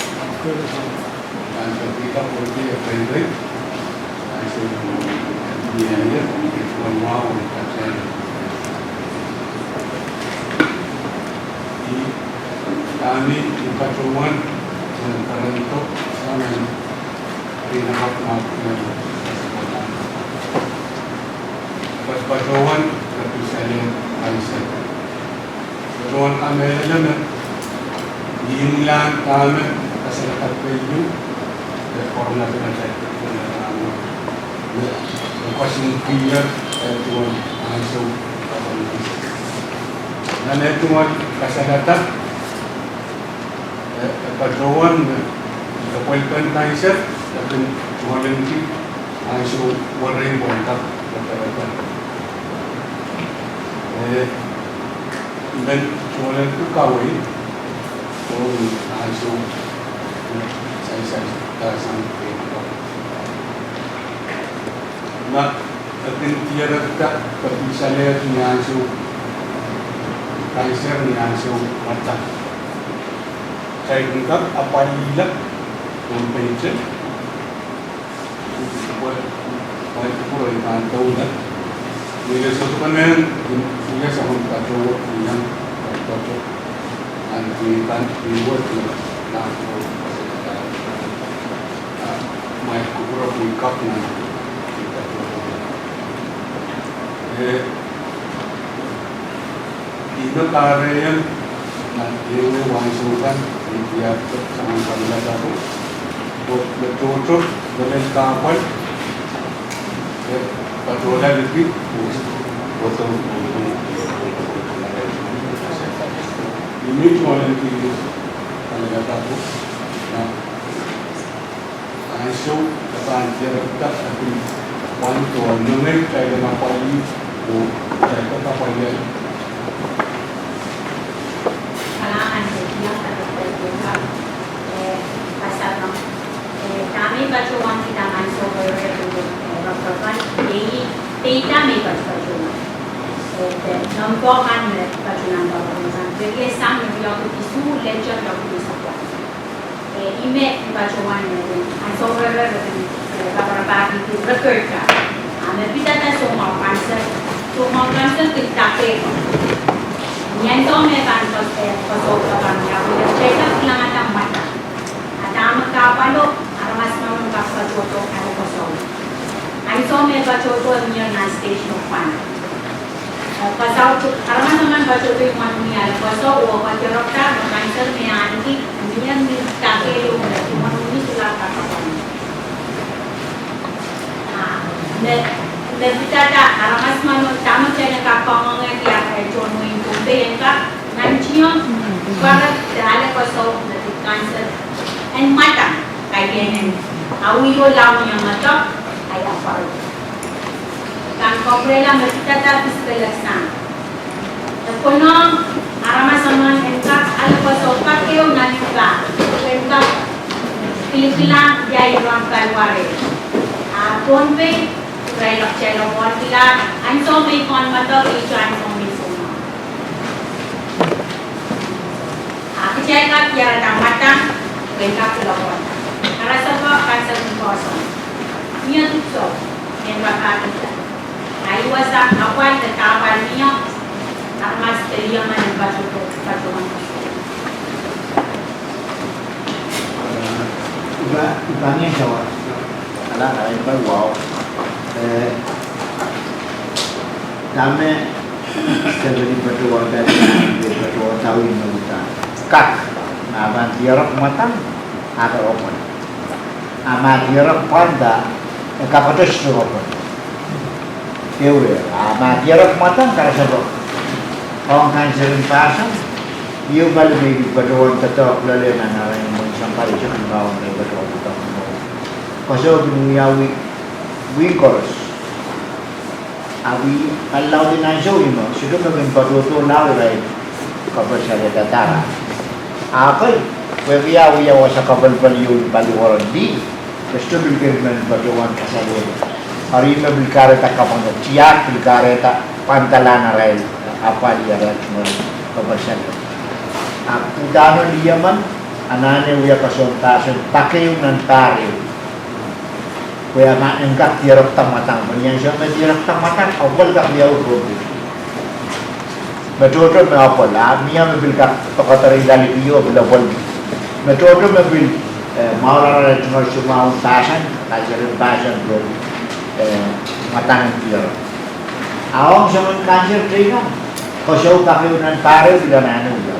Nan Peter Portia Frederick, I say, I, dahme I patohwan, eh, patohwan, patohwan, patohwan kamehlele me I imwilahn dahme Kepeiu, eh, korngat me tail, eh, me, me koasoiong kier, eh, duwen ansou, nan eh duwen kasalehda, eh, patohwan me, eh, pwelpen kanser, eh, kin tungoalenki ansou werei pwelda, eh, patohwan. Eh, men tungoalenki kawei, oh, ansou, eh, sansal, eh, sang, eh, ma, eh, kin dierekda, eh, pil salehdi ni ansou, kanser ni ansou, mwadang. Kitail kin kak apwalihla, oh, peitel. Pwe, pwe kupwur ei pahn doula. Ni le sohte pahn en, ni le sohte pahn patohwan, ni nan patohwan. Nan ni pahn, ni wet ni, nan patohwan. Ah, ma kupwur pwe kak nan, ni patohwan. Eh, Ih me kahrehiong nan ehu ansou kan, eh, ia, soangen kamila taku. Pwe, me tohto, me lel kahpwal, eh, patohla liki, pwe, pwe, ih me tungoalenki kamila taku. Na, ansou, e pahn dierekda, e pil pwand oh nengei, kitail en apwalih, oh kitail en apwalih. Kalahngan, eh, ia, eh, pasapeng, eh, dahme patohwan kihda ansou werei, eh, rap rap, eh, dahme patohwan. Eh, de, nempah kan, eh, patohwan nempah kan. Pil sang, eh, ia, kihdi suh, lehte, ia, kihdi suh. Eh, ih me patohwan me, ansou werei, eh, raparapahki record kan. Ah, me pidada soumwahu kanser, soumwahu kanser kin takehdo. Ni ansou me pahn kos-, eh, koasoia pahn ia, eh, pil kak kilangada mwadang. Ah, dahme kahpwalo, aramas mwahu kak patohdo ale koasoia. Ansou me patohdo mie nan station of fun. Eh, koasoia, aramas emen patohdo imwen wini ale koasoia, oh patohdo me kanser me ahneki, mie ni takehdo, imwen wini solahr kak kapwal. Ah, me, me pidada aramas emen, dahme kitail en kak kangoangehki, eh, tohn wehin Pohnpei en kak, nan tiong, pwarek, de ale koasoia, me pid kanser en mwadang, kaidehn en awih oh lao ni ahmw medek, ahi pwarek. Kan kapwurehla me pidada physical exam. E konehng aramas emen en kak ale koasoia kak ehu nan ipwa, en kak kilikilang ia iren paliwar. Ah, Pohnpei, irail kitail en pwandila, ansou me I pahn medek, ihte ansou me I soumwahu. Ah, kitail kak diarada mwadang, pwe en kak kilokon. Karasepe kanser en koasoia. Mie dipwisou, en rapahkihda. Ahi wasa apwal de kahpwal mie, aramas de iemen en patohdo, patohwan. Eh, I pa, I pahn iang sawas. Ala, ala, I pahn wahu. Eh, dahme, Stephanie patohwanda, patohwanda win me uhdahn. Kak, ma pahn dierek mwadang, ahpw open. A ma dierek pwanda, e kakete sohte open. Ehu, a ma dierek mwadang, karasepe. Ong kanser en pahsan, ieu pali me I pil patohwan doadoahk loale nan arail mwein sampah, I sohte kin pahn wahn me I patohwan doadoahk mwo. Koasoia kin wia wih, wih koaros. A wia pali laud en ansou ih me, sohte me kin patohdo lao irail kapwal salehda dahra. A pil, pwehki a wia wasa kapwalpwal ieu ni paliwar en lih, e sohte pil kin men patohwan kasalehda. Eri me pil kahrehda kapwal, tiahk pil kahrehda pwandalahn arail apwal, irail tungoal kapwal salehda. A uhdahn lih emen, anahne wia koasoandahsang pak ehu nan pahr ehu. Pwe a ma en kak dierekda mwadang, pwe ni ansou me dierekda mwadang, apwal kak wiawi Pohnpei. Me tohto me apwal, a mie me pil kak pekederei lalikiho pil apwal. Me tohto me pil, eh, mwahu rara tungoal soumwahu en pahsan, kanser en pahsan pwe, eh, mwadang en dierek. A ong soangen kanser teikan, koasoia pak ehu nan pahr ehu pil anahne wiawi.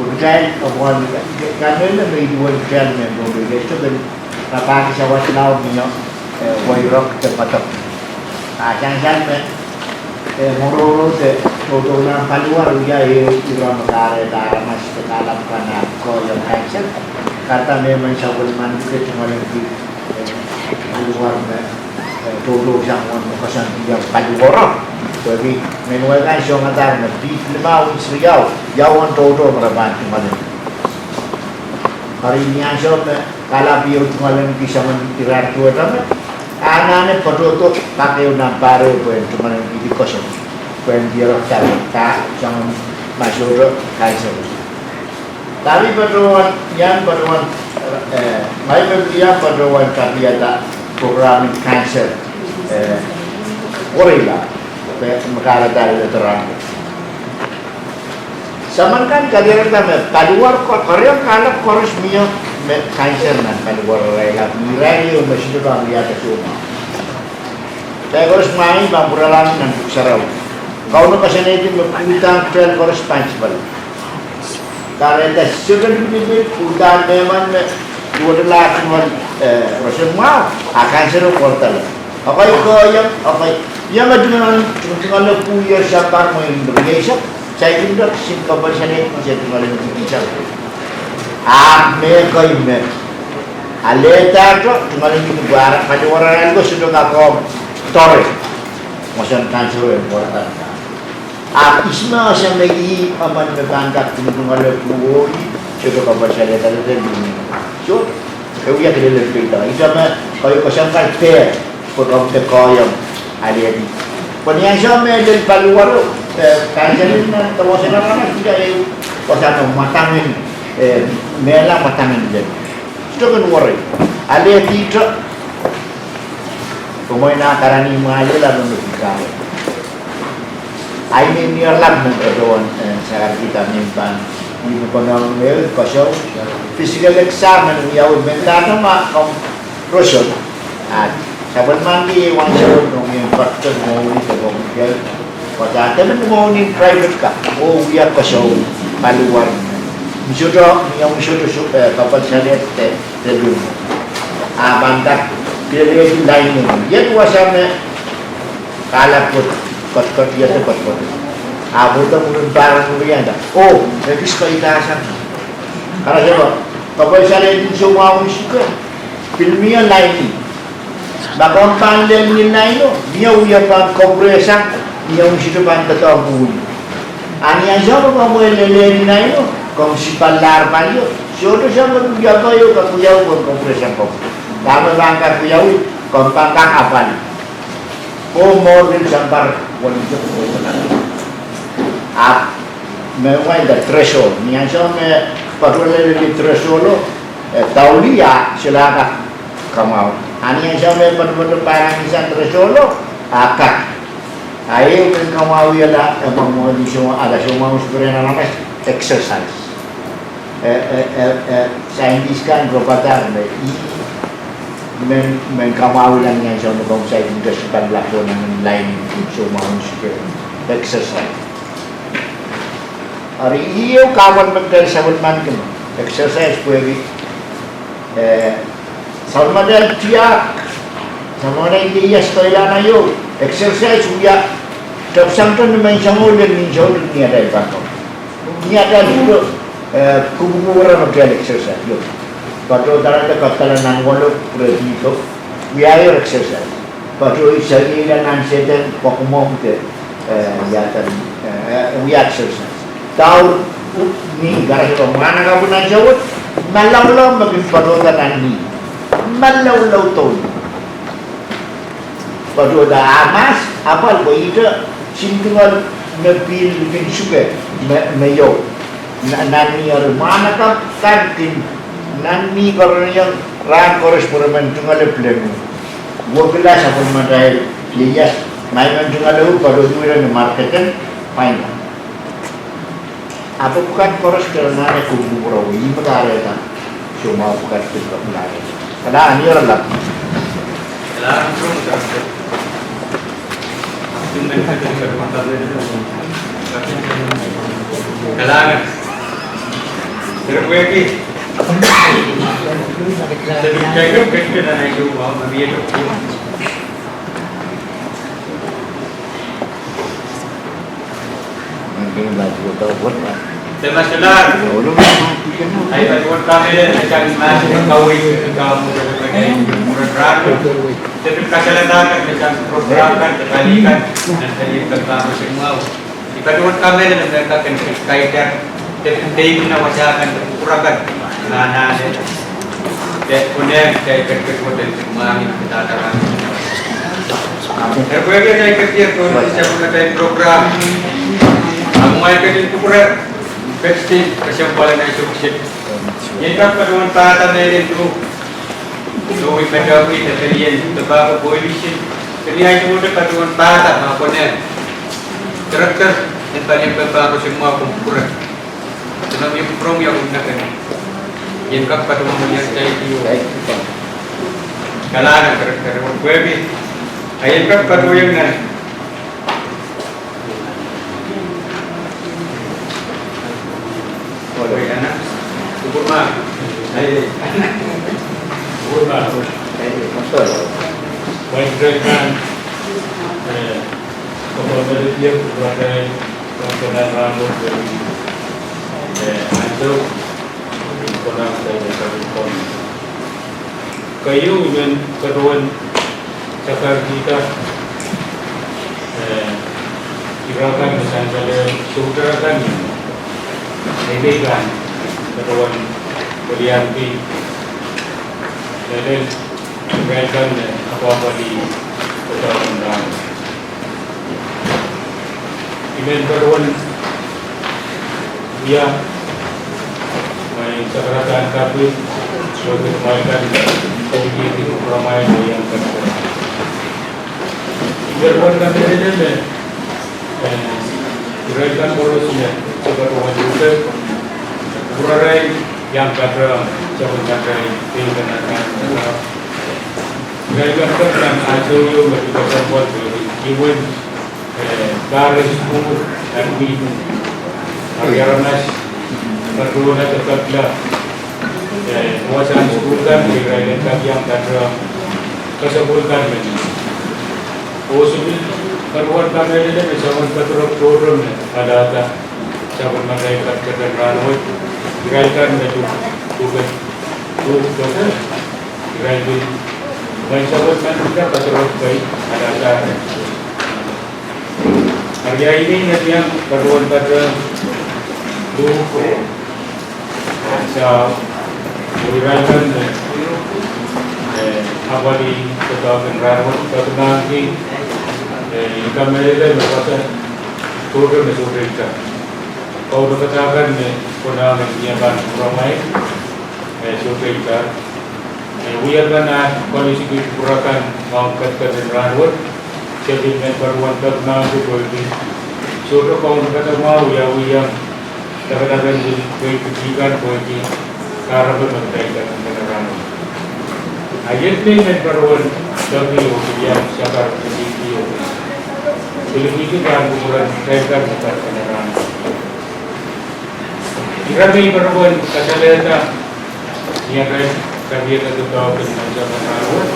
Kitail, eh, pwon, kamehlele me iduwen kitail me pwon, eh, sohte pahn rapahki sawas lao mie, eh, weirok de padok. A sansal me, eh, mwororo de tohtohlahng paliwar wia ehu ire me kahrehda aramas de kalap kan ah kohieng cancer. Kahrehda me men sapwellimaniki de tungoaleniki, eh, paliwar me, eh, tohtohsang uwen me koasoandiong paliwaro. Pwehki mehn wei kan songadahr me piht limau, inch riau, ia uwen tohtoh me re pahn tungoaleniki. Eri ni ansou me kalap ieu tungoaleniki soangen irair duwehte me, anahne patohdo pak ehu nan pahr ehu pwehn tungoaleniki koasoandi, pwehn diarada, soangen ma sohte cancer. Dahme patohwan, ia patohwan, eh, ngehi me pil ia patohwan tapiada program en cancer, eh, wereila, me kahrehda lel rahn wet. Soangen kan kadiarada me paliwar ko-, kerenieng kalap koaros mie me cancer nan paliwar irail, ahpw irail ehu me sohte pahn wiahda soumwahu. Kitail koaros mwahngih pahn pwuralahng nan Pwuhk Sarawi. Kauno koasoanehdi me pwuhdan kitail koaros pahn sipala. Kahrehda sohte lipilipil pwuhdan mehmen me duwehte lahr tungoal, eh, roson mwahu, a cancer o pwurdohng. Ekei kohieng, ekei, ia me tungoal, tungoal pwuhdo sampah mwein rieisek, saikinte kisin kapwal salehd me se tungoaleniki sampah. A me ekei me alehda tungoaleniki pwe ara paliwar arail ko sohte kak doare. Mwohn cancer o pwurdohng. A ihs me ese me ih emen me pahn kak tungotungoale pwuhdo, sohte kapwal salehda de lih. Sohte. E wia kilelen peida. Ihte me koasoia koasoan kan dehr, pwe komw de kohieng alehdi. Pwe ni ansou me lel paliwar, eh, cancer en nan dewesen aramas, ihte ehu koasoan mwadang en, eh, mehla mwadang en lel. Sohte kin worei. Alehdi ihte. Pwe mwein a karanih mwahliel a me me pil kahre. Ahi me ni aralap me patohwan, eh, sakarkihda me pahn, ih me konehng me koasoia physical exam en wiawi me dahme ma komw roson. A sapwellimaniki ansou me komw en patohwan mwohni de komw kihong, pwe dahme mwohni private ka, oh wia koasoia paliwar. Ni sohte, ni omw sohte, eh, kapwal salehd de, de lih. A pahn kak, pil lehdi lining. Iet wasa me kalap kot, kot, kot, ia de kot, kot. A pwurdo mwurin pahr en wia nda. Oh, ekis koasoia sang. Karasepe, kapwal salehd en soumwahu en suke. Pil mie lining. Ma komw pahn lel ni lining o, mie wia pahn kapwuresang, mie wia sohte pahn doadoahk pwuhdo. A ni ansou me komw lel ni lining o, komw sipal lahr palio. Sohte soangen wia palio kak wiawi pwe komw kapwuresang komw. Dahme pahn kak wiawi, komw pahn kak apwal. Oh, more than sampah, one hundred. A me wia nda threshold. Ni ansou me patohwan lel threshold o, eh, dauli a solahr kak kamwahu. A ni ansou me patohwan pahn sang threshold o, a kak. A ehu me kamwahuiala, eh, kamwahu ni soumwahu, a soumwahu en suke rehn aramas, exercise. Eh, eh, eh, eh, scientist kan rapahki me ih, men, men kamwahuiala ni ansou me komw saikinte sipal lapohn nan lining, soumwahu en suke, exercise. Eri ih ehu kahpwal me kitail sapwellimaniki me exercise pwehki, eh, sapwellimatail tiahk, sapwellimatail ieias toilahn aio, exercise wia, tepsang tohn ni menseng o lel ni ansou ni atail pahn ko. Ni atail pahn ko, eh, kupwukupwure me kitail exercise, io. Patohda re kadala nan walo, re pil ko, wia exercise. Patohda seri nan sehdan, pokmomte, eh, ia dan, eh, wia exercise. Daur, uh, ni, karasepe mwahnakapw nan sewet, malaulau me kin patohda nan ni. Malaulau doh. Patohda a mahs, apwal pwe ihte, sin tungoal me pil kin suke, me, me io. Na, nan ni eri mwahnakapw kan kin, nan ni kerenieng rahn koaros pwe re men tungoale pilenu. Wekila sapwellimatail ieias, ma I men tungoale patohwan ni marketen, fine. Ahpw pwukat koaros kin anahne kupwukupwure, ih me kahrehda soumwahu pwukat pil kapwunga. Kalahngan, ni aralap. Kalahngan. Pwehki. Jacob, ketiket nan ahi show, ma mie. Solahr, ahi patohwan kamehlele me sang mahsen kaweid me kitail mwurin rahn. Se pil kasalehda kan me sang program kan, de pali kan, nan palien kak pahn koasoia mwahu. I patohwan kamehlele me kak en kaidehk, de pil pein nan wasa kan, de kupwur akan, nan ale. De konehng, de ketiket wet en mwahngih me kitail dahme. Eri pwehki atail ketiket, tohn sapwellime atail program. Ahmw ahi ketin kupwure, ketin kesempwal en ahi sukesik. Ien kak patohwan pahda mehlel duwe. Duwe medewe, de pelien, de pahpa coalition. Pelien ahi duwe patohwan pahda ma konehng. Director, en palien kak pahn koasoia mwahu kupwure. Ien kak patohwan pahda mehlel duwe. Ien kak patohwan pahda mehlel duwe. Kalahngan, kalahngan, kalahngan. Pwehki, a ien kak patohwan nan. Kupwur ma. Kupwur ma. Wai kitail kan, eh, Koko Melodier, Koko Melodier, Koko Melodier, eh, ansou, Koko Melodier, Koko Melodier. Keieu, I men patohwan sakarkihda, eh, irail akan me sansal, sohte irail akan me, eh, irail kan, patohwan peliandi, eh, irail kan me apwahpwalih, patohwan kan. I men patohwan wia mwail sakarada en kaping, sohte mwail kan, komiti kupwuramwail me iang kaping. I patohwan kamehlele me, eh, irail kan koaros me, se patohwan uhdahn, kupwurarail iang kaping, sapwellimatail, pil kan akan, irail kan kaping, ansou ieu me pil kesempwal, pil iwen, eh, pahr en sukuhl, en mi, eri aramas, patohwan de kapla, eh, wasahn sukuhl kan, irail en kak iang patohwan, kesempwal kan men. Oh se pil, patohwan kamehlele me sapwellime patohwan tohto me, alahda, sapwellimatail ketiket en rahnwet, irail kan me tu, tu, tu, tu, irail pil, mwein sapwellimen kak patohwan kei, alahda. Eri ahi nei me iang patohwan patohwan, tu, ansou, oh irail kan me, eh, apwalih doadoahk en rahnwet, patohwan ki, eh, I kamehlele me wasa, sohte me sohte ita. Kaunopada kan me konehng en iang kupwuramwail, eh, sohte ita. Eh, wia kan ah koasoiahki kupwur akan ong ketiket en rahnwet, se pil men patohwan patohwan kupwurki. Sohte kaunopada mwahu wiawi iang, lapalap en pil, pil kihdi kan pwehki, kahrepen me kitail kak en rahnwet. A iet me I men patohwan, tohki oh pil iang sakar kihdi oh. Pil kihdi kan kupwuren kitail kan me kak en rahnwet. Ira me I patohwan kasalehda, ni arail kapiada doadoahk en nan sapwellime rahnwet.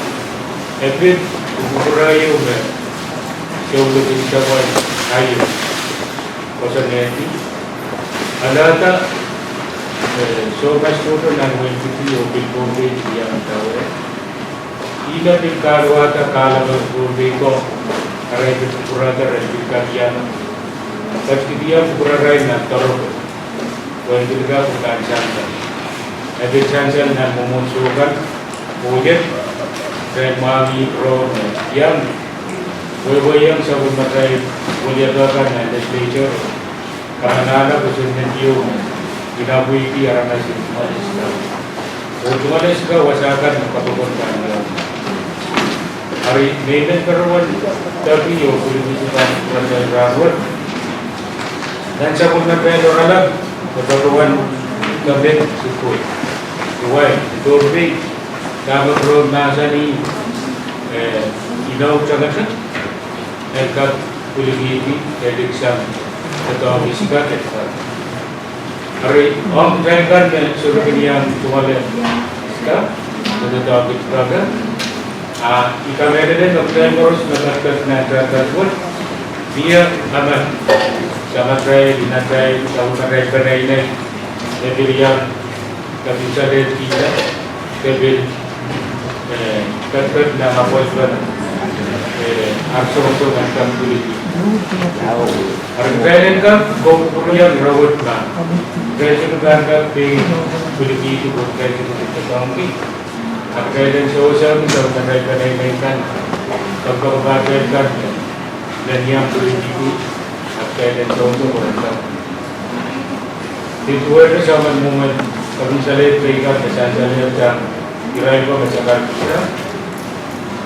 E pil kupwur ehu me, sohte pil sapwal aio. Koasoanehdi. Alahda, eh, soh mas tohto nan wehin Fiji oh pil Pohnpei pil iang dahwe. Ih me pil kahluwada kahlapen Pohnpei ko, arail pil kupwurada, arail pil kapiada. Ketikihdiong kupwurarail nan doaropwe. Pwehn pil kak pahn sansal. E pil sansal nan mwomwohdiso kan, oh iet, irail mwahngih rong me iang, wehwehki iang sapwellimatail, weliakapw kan nan legislature. Kamanahla kosonned ieu me, inapwiki aramas en tungoale sika. Oh tungoale sika wasa kan me kapokon kan iang. Eri, me I men patohwan, tohki oh pil kihdi kan, patohwan rahnwet. Nan sapwellimatail oaralap, patohwan, kaping sukuhl. Duwai, Pohnpei, dahme patohwan mahsanih, eh, inou takatak, en kak pwilikihdi, eh, diksang, patohwan sika, eh, Eri, ong kitail kan me sohte kin iang tungoale sika, me doadoahngki tupake. A I kamehlele me kitail koaros me ketiket nan atail wet, mie emen, samatail, inatail, sapwellimatail peneinei, me pil iang, me pil salehdihla, me pil eh, ketiket nan appointment, eh, ar songosong en kak pwiliki. Eri kitail en kak kupwurki ire wet ma kitail sohte pahn kak pein pwilikihdi pwe kitail sohte pahn kak pwilikihdi. A kitail en sewesehki sapwellimatail peneinei kan, kak pahn kak pahn kak men iang pwilikihdi, a kitail en sewesehki pwe en kak Nin duwehte soangen mwomwen, kak salehdi peikak me sansalehda irail ko me sakarkihda.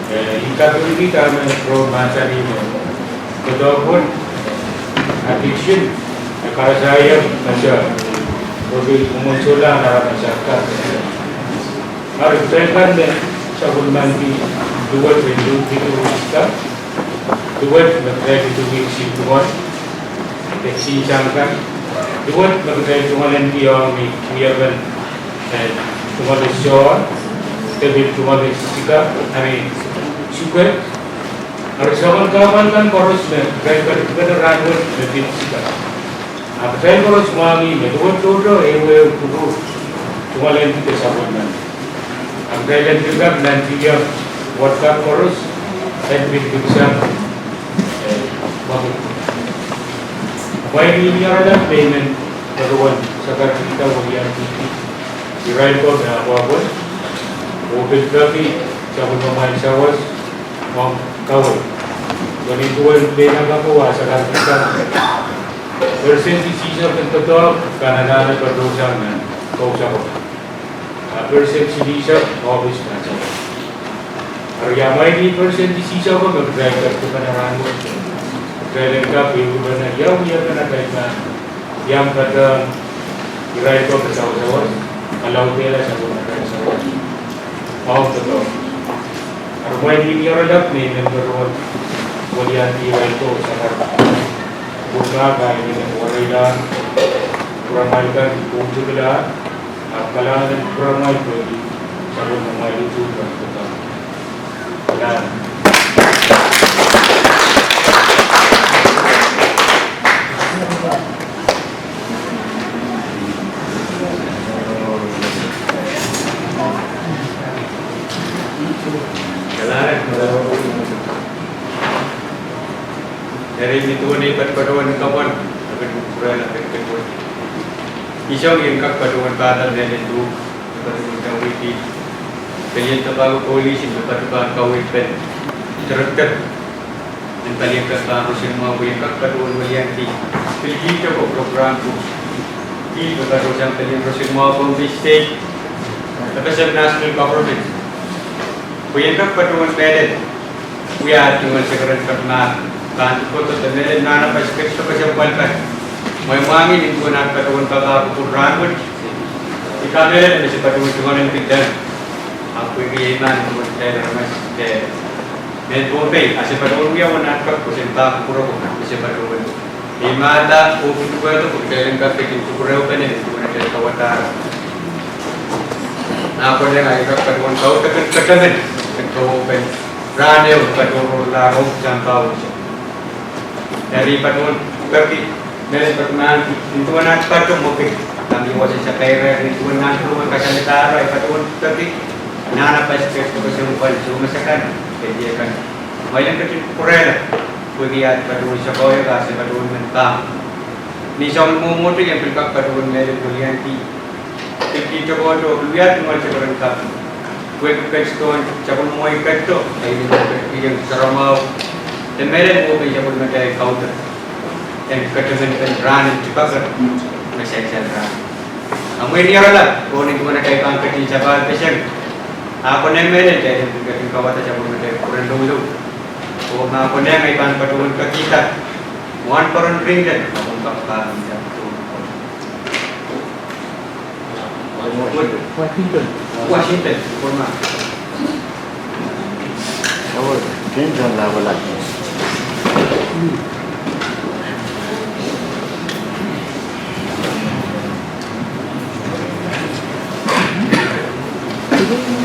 Eh, I kak pil kihda me ro mahsanih me doadoahk wet, addiction, e karasahiong me sa, pwehki mwomwen solahr aramas akan. Eri kitail kan me sapwellimaniki duwehte, duwehte, duwehte me kitail duwehte sihpw duwen, de sihsang kan, duwehte me kitail tungoalenki ong ni wiepen, eh, tungoale soh, de pil tungoale sika, eri suke, eri soangen kahpwal kan koaros me kitail kak pene rahnwet me pil sika. A kitail koaros mwahngih me duwehte tohto ehuehu kupwur tungoalenki de sapwellimen. A kitail en pil kak nantihong ward kan koaros en pil pitsang, eh, mwekid. Mwein I mioralap me I men patohwan sakarkihda weliandi irail ko me apwahpwal, oh pil peki sapwellimamwail sawas ong kawei. Pwe nin duwen pein akapw ah sakarkihda, percent isihsek en doadoahk kan anahne patohsang nan kousapw. A percent silihsek ohpis mahsanih. Eri ia mwein percent isihsek me kitail kak pene rahnwet? Kitail en kak pil kupwurki ia wiepen atail pahn iang patehng irail ko me sawasawas, kalaudehla sapwellimatail sawas ong doadoahk. Eri mwein I mioralap me I men patohwan weliandi irail ko sakarkihda. Kupwurki kain me wareila, kupwuramwail kan, kupwurkihla, ahpw kalahngan en kupwuramwail pwehki sapwellimamwail utung kan pwukat. Kalahngan. Kalahngan. Eri nin duwen ei patopatohwan kapwal, I men kupwurehla ketiket wet. Ih song I en kak patohwan pahda mehlel duhk, patohwan kaweid pelien tapahko coalition me patohwan kaweid pen director en palien kak pahn roson mwahu, pwe I en kak patohwan weliandi pil kiht oko program ko, kiht me patohsang palien roson mwahu Pohnpei State, FSM National Government, pwe I en kak patohwan mehlel wia tungoal sekeren kak mahk pahn kohdo de mehlel nan apwal kak kesempwal kan. Mwein mwahngih nin duwen aht patohwan papah kupwur rahnwet, I kamehlele me se patohwan tungoal en kihda, ahpw pwehki emen duwen kitail aramas de mehn Pohnpei, a se patohwan wia wen aht kak kosonned pahn kupwuroko, me se patohwan imahda oh kupwurehdo pwe kitail en kak ketin kupwurehpene nin duwen atail kauwada. Nah konehng ahi kak patohwan kaudok en ketemen, en kouopen rahn ehu patohwan rohrla ong sampah wasa. Eri patohwan peki mehlel patohwan, nin duwen aht patohwan mwekid, kami wasa sakaira, nin duwen nan patohwan kasalehda arail patohwan peki nan apwal kak kesempwal, soumwahu kan, ketiket kan. Mwein I en ketin kupwurehla pwehki aht patohwan sakohwei, a se patohwan men pahn. Nin soangen mwomwohdiso I en pil kak patohwan mehlel weliandi pil kiht oko, oh pil wia tungoal sekeren kak, pwehki ketidohn sapwellimomwi ketido, e ih me ketidohn saramwahu de mehlel mwohpen sapwellimatail kaudok en ketemen pen rahn en tipaker me sansal rahn. A mwein I mioralap, oh nin duwen atail pahn ketin sapahl peseng, a konehng mehlel kitail en ketin kauwada sapwellimatail kupwuren loulou. Oh ma konehng ahi pahn patohwan kekihda mwohn peren ringden, a pahn kak pahn Washington. Washington. Washington.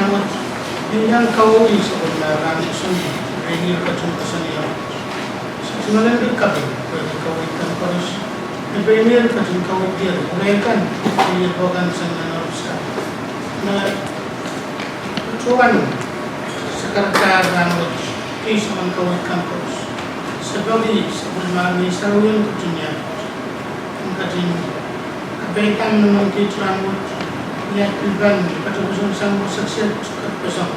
rahn wet, ni nan kaweid sapwellimomwi rahn wet, soangen pein ihr ketin koasoanehdi. Sohte ngilen di kaping, pwehki kaweid kan koaros, ni pein ihr ketin kaweid ihr, irail kan, pein ihr pwukat sang nan oariska. Me patohwan se karadahr rahn wet, kei sang kaweid kan koaros. Se peki sapwellimomwi Ngehn Sarawi en ketin iang, en ketin kapeida manaman kiht rahn wet, ni at pil pahn patohwan sang wasa kiset, kat peseng.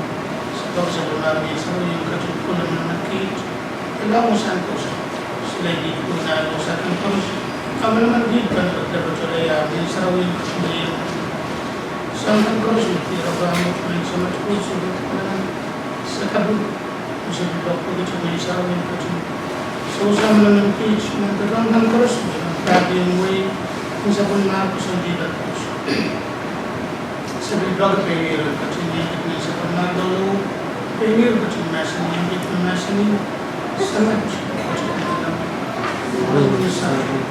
Se peki sapwellimomwi Ngehn Sarawi en ketin kohla manaman kiht, e lohng sang koaros. Sile kiht kohla wasa kan koaros, a manaman kiht pahn patohwan ia Ngehn Sarawi en ketin iang. Sang kan koaros me kihda pahn manaman, se kaping, se pil peki Ngehn Sarawi en ketin sewese manaman kiht, nan pahn kan koaros, nan pahn pil wei, ni sapwellimomwi koasoandi kan koaros. Se pil peki pein ihr ketin iang kiht nan sapwellimomwi loalou, pein ihr ketin mahsanih iang kiht me mahsanih, Samat, ketin iang kiht me mahsanih,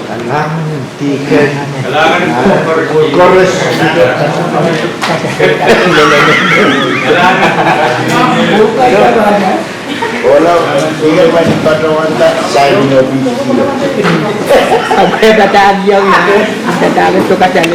Kalahngan en dihken. Kalahngan en koaros. Ola, ia pahn patohwanda, sain no video. Ape pata video, pata video.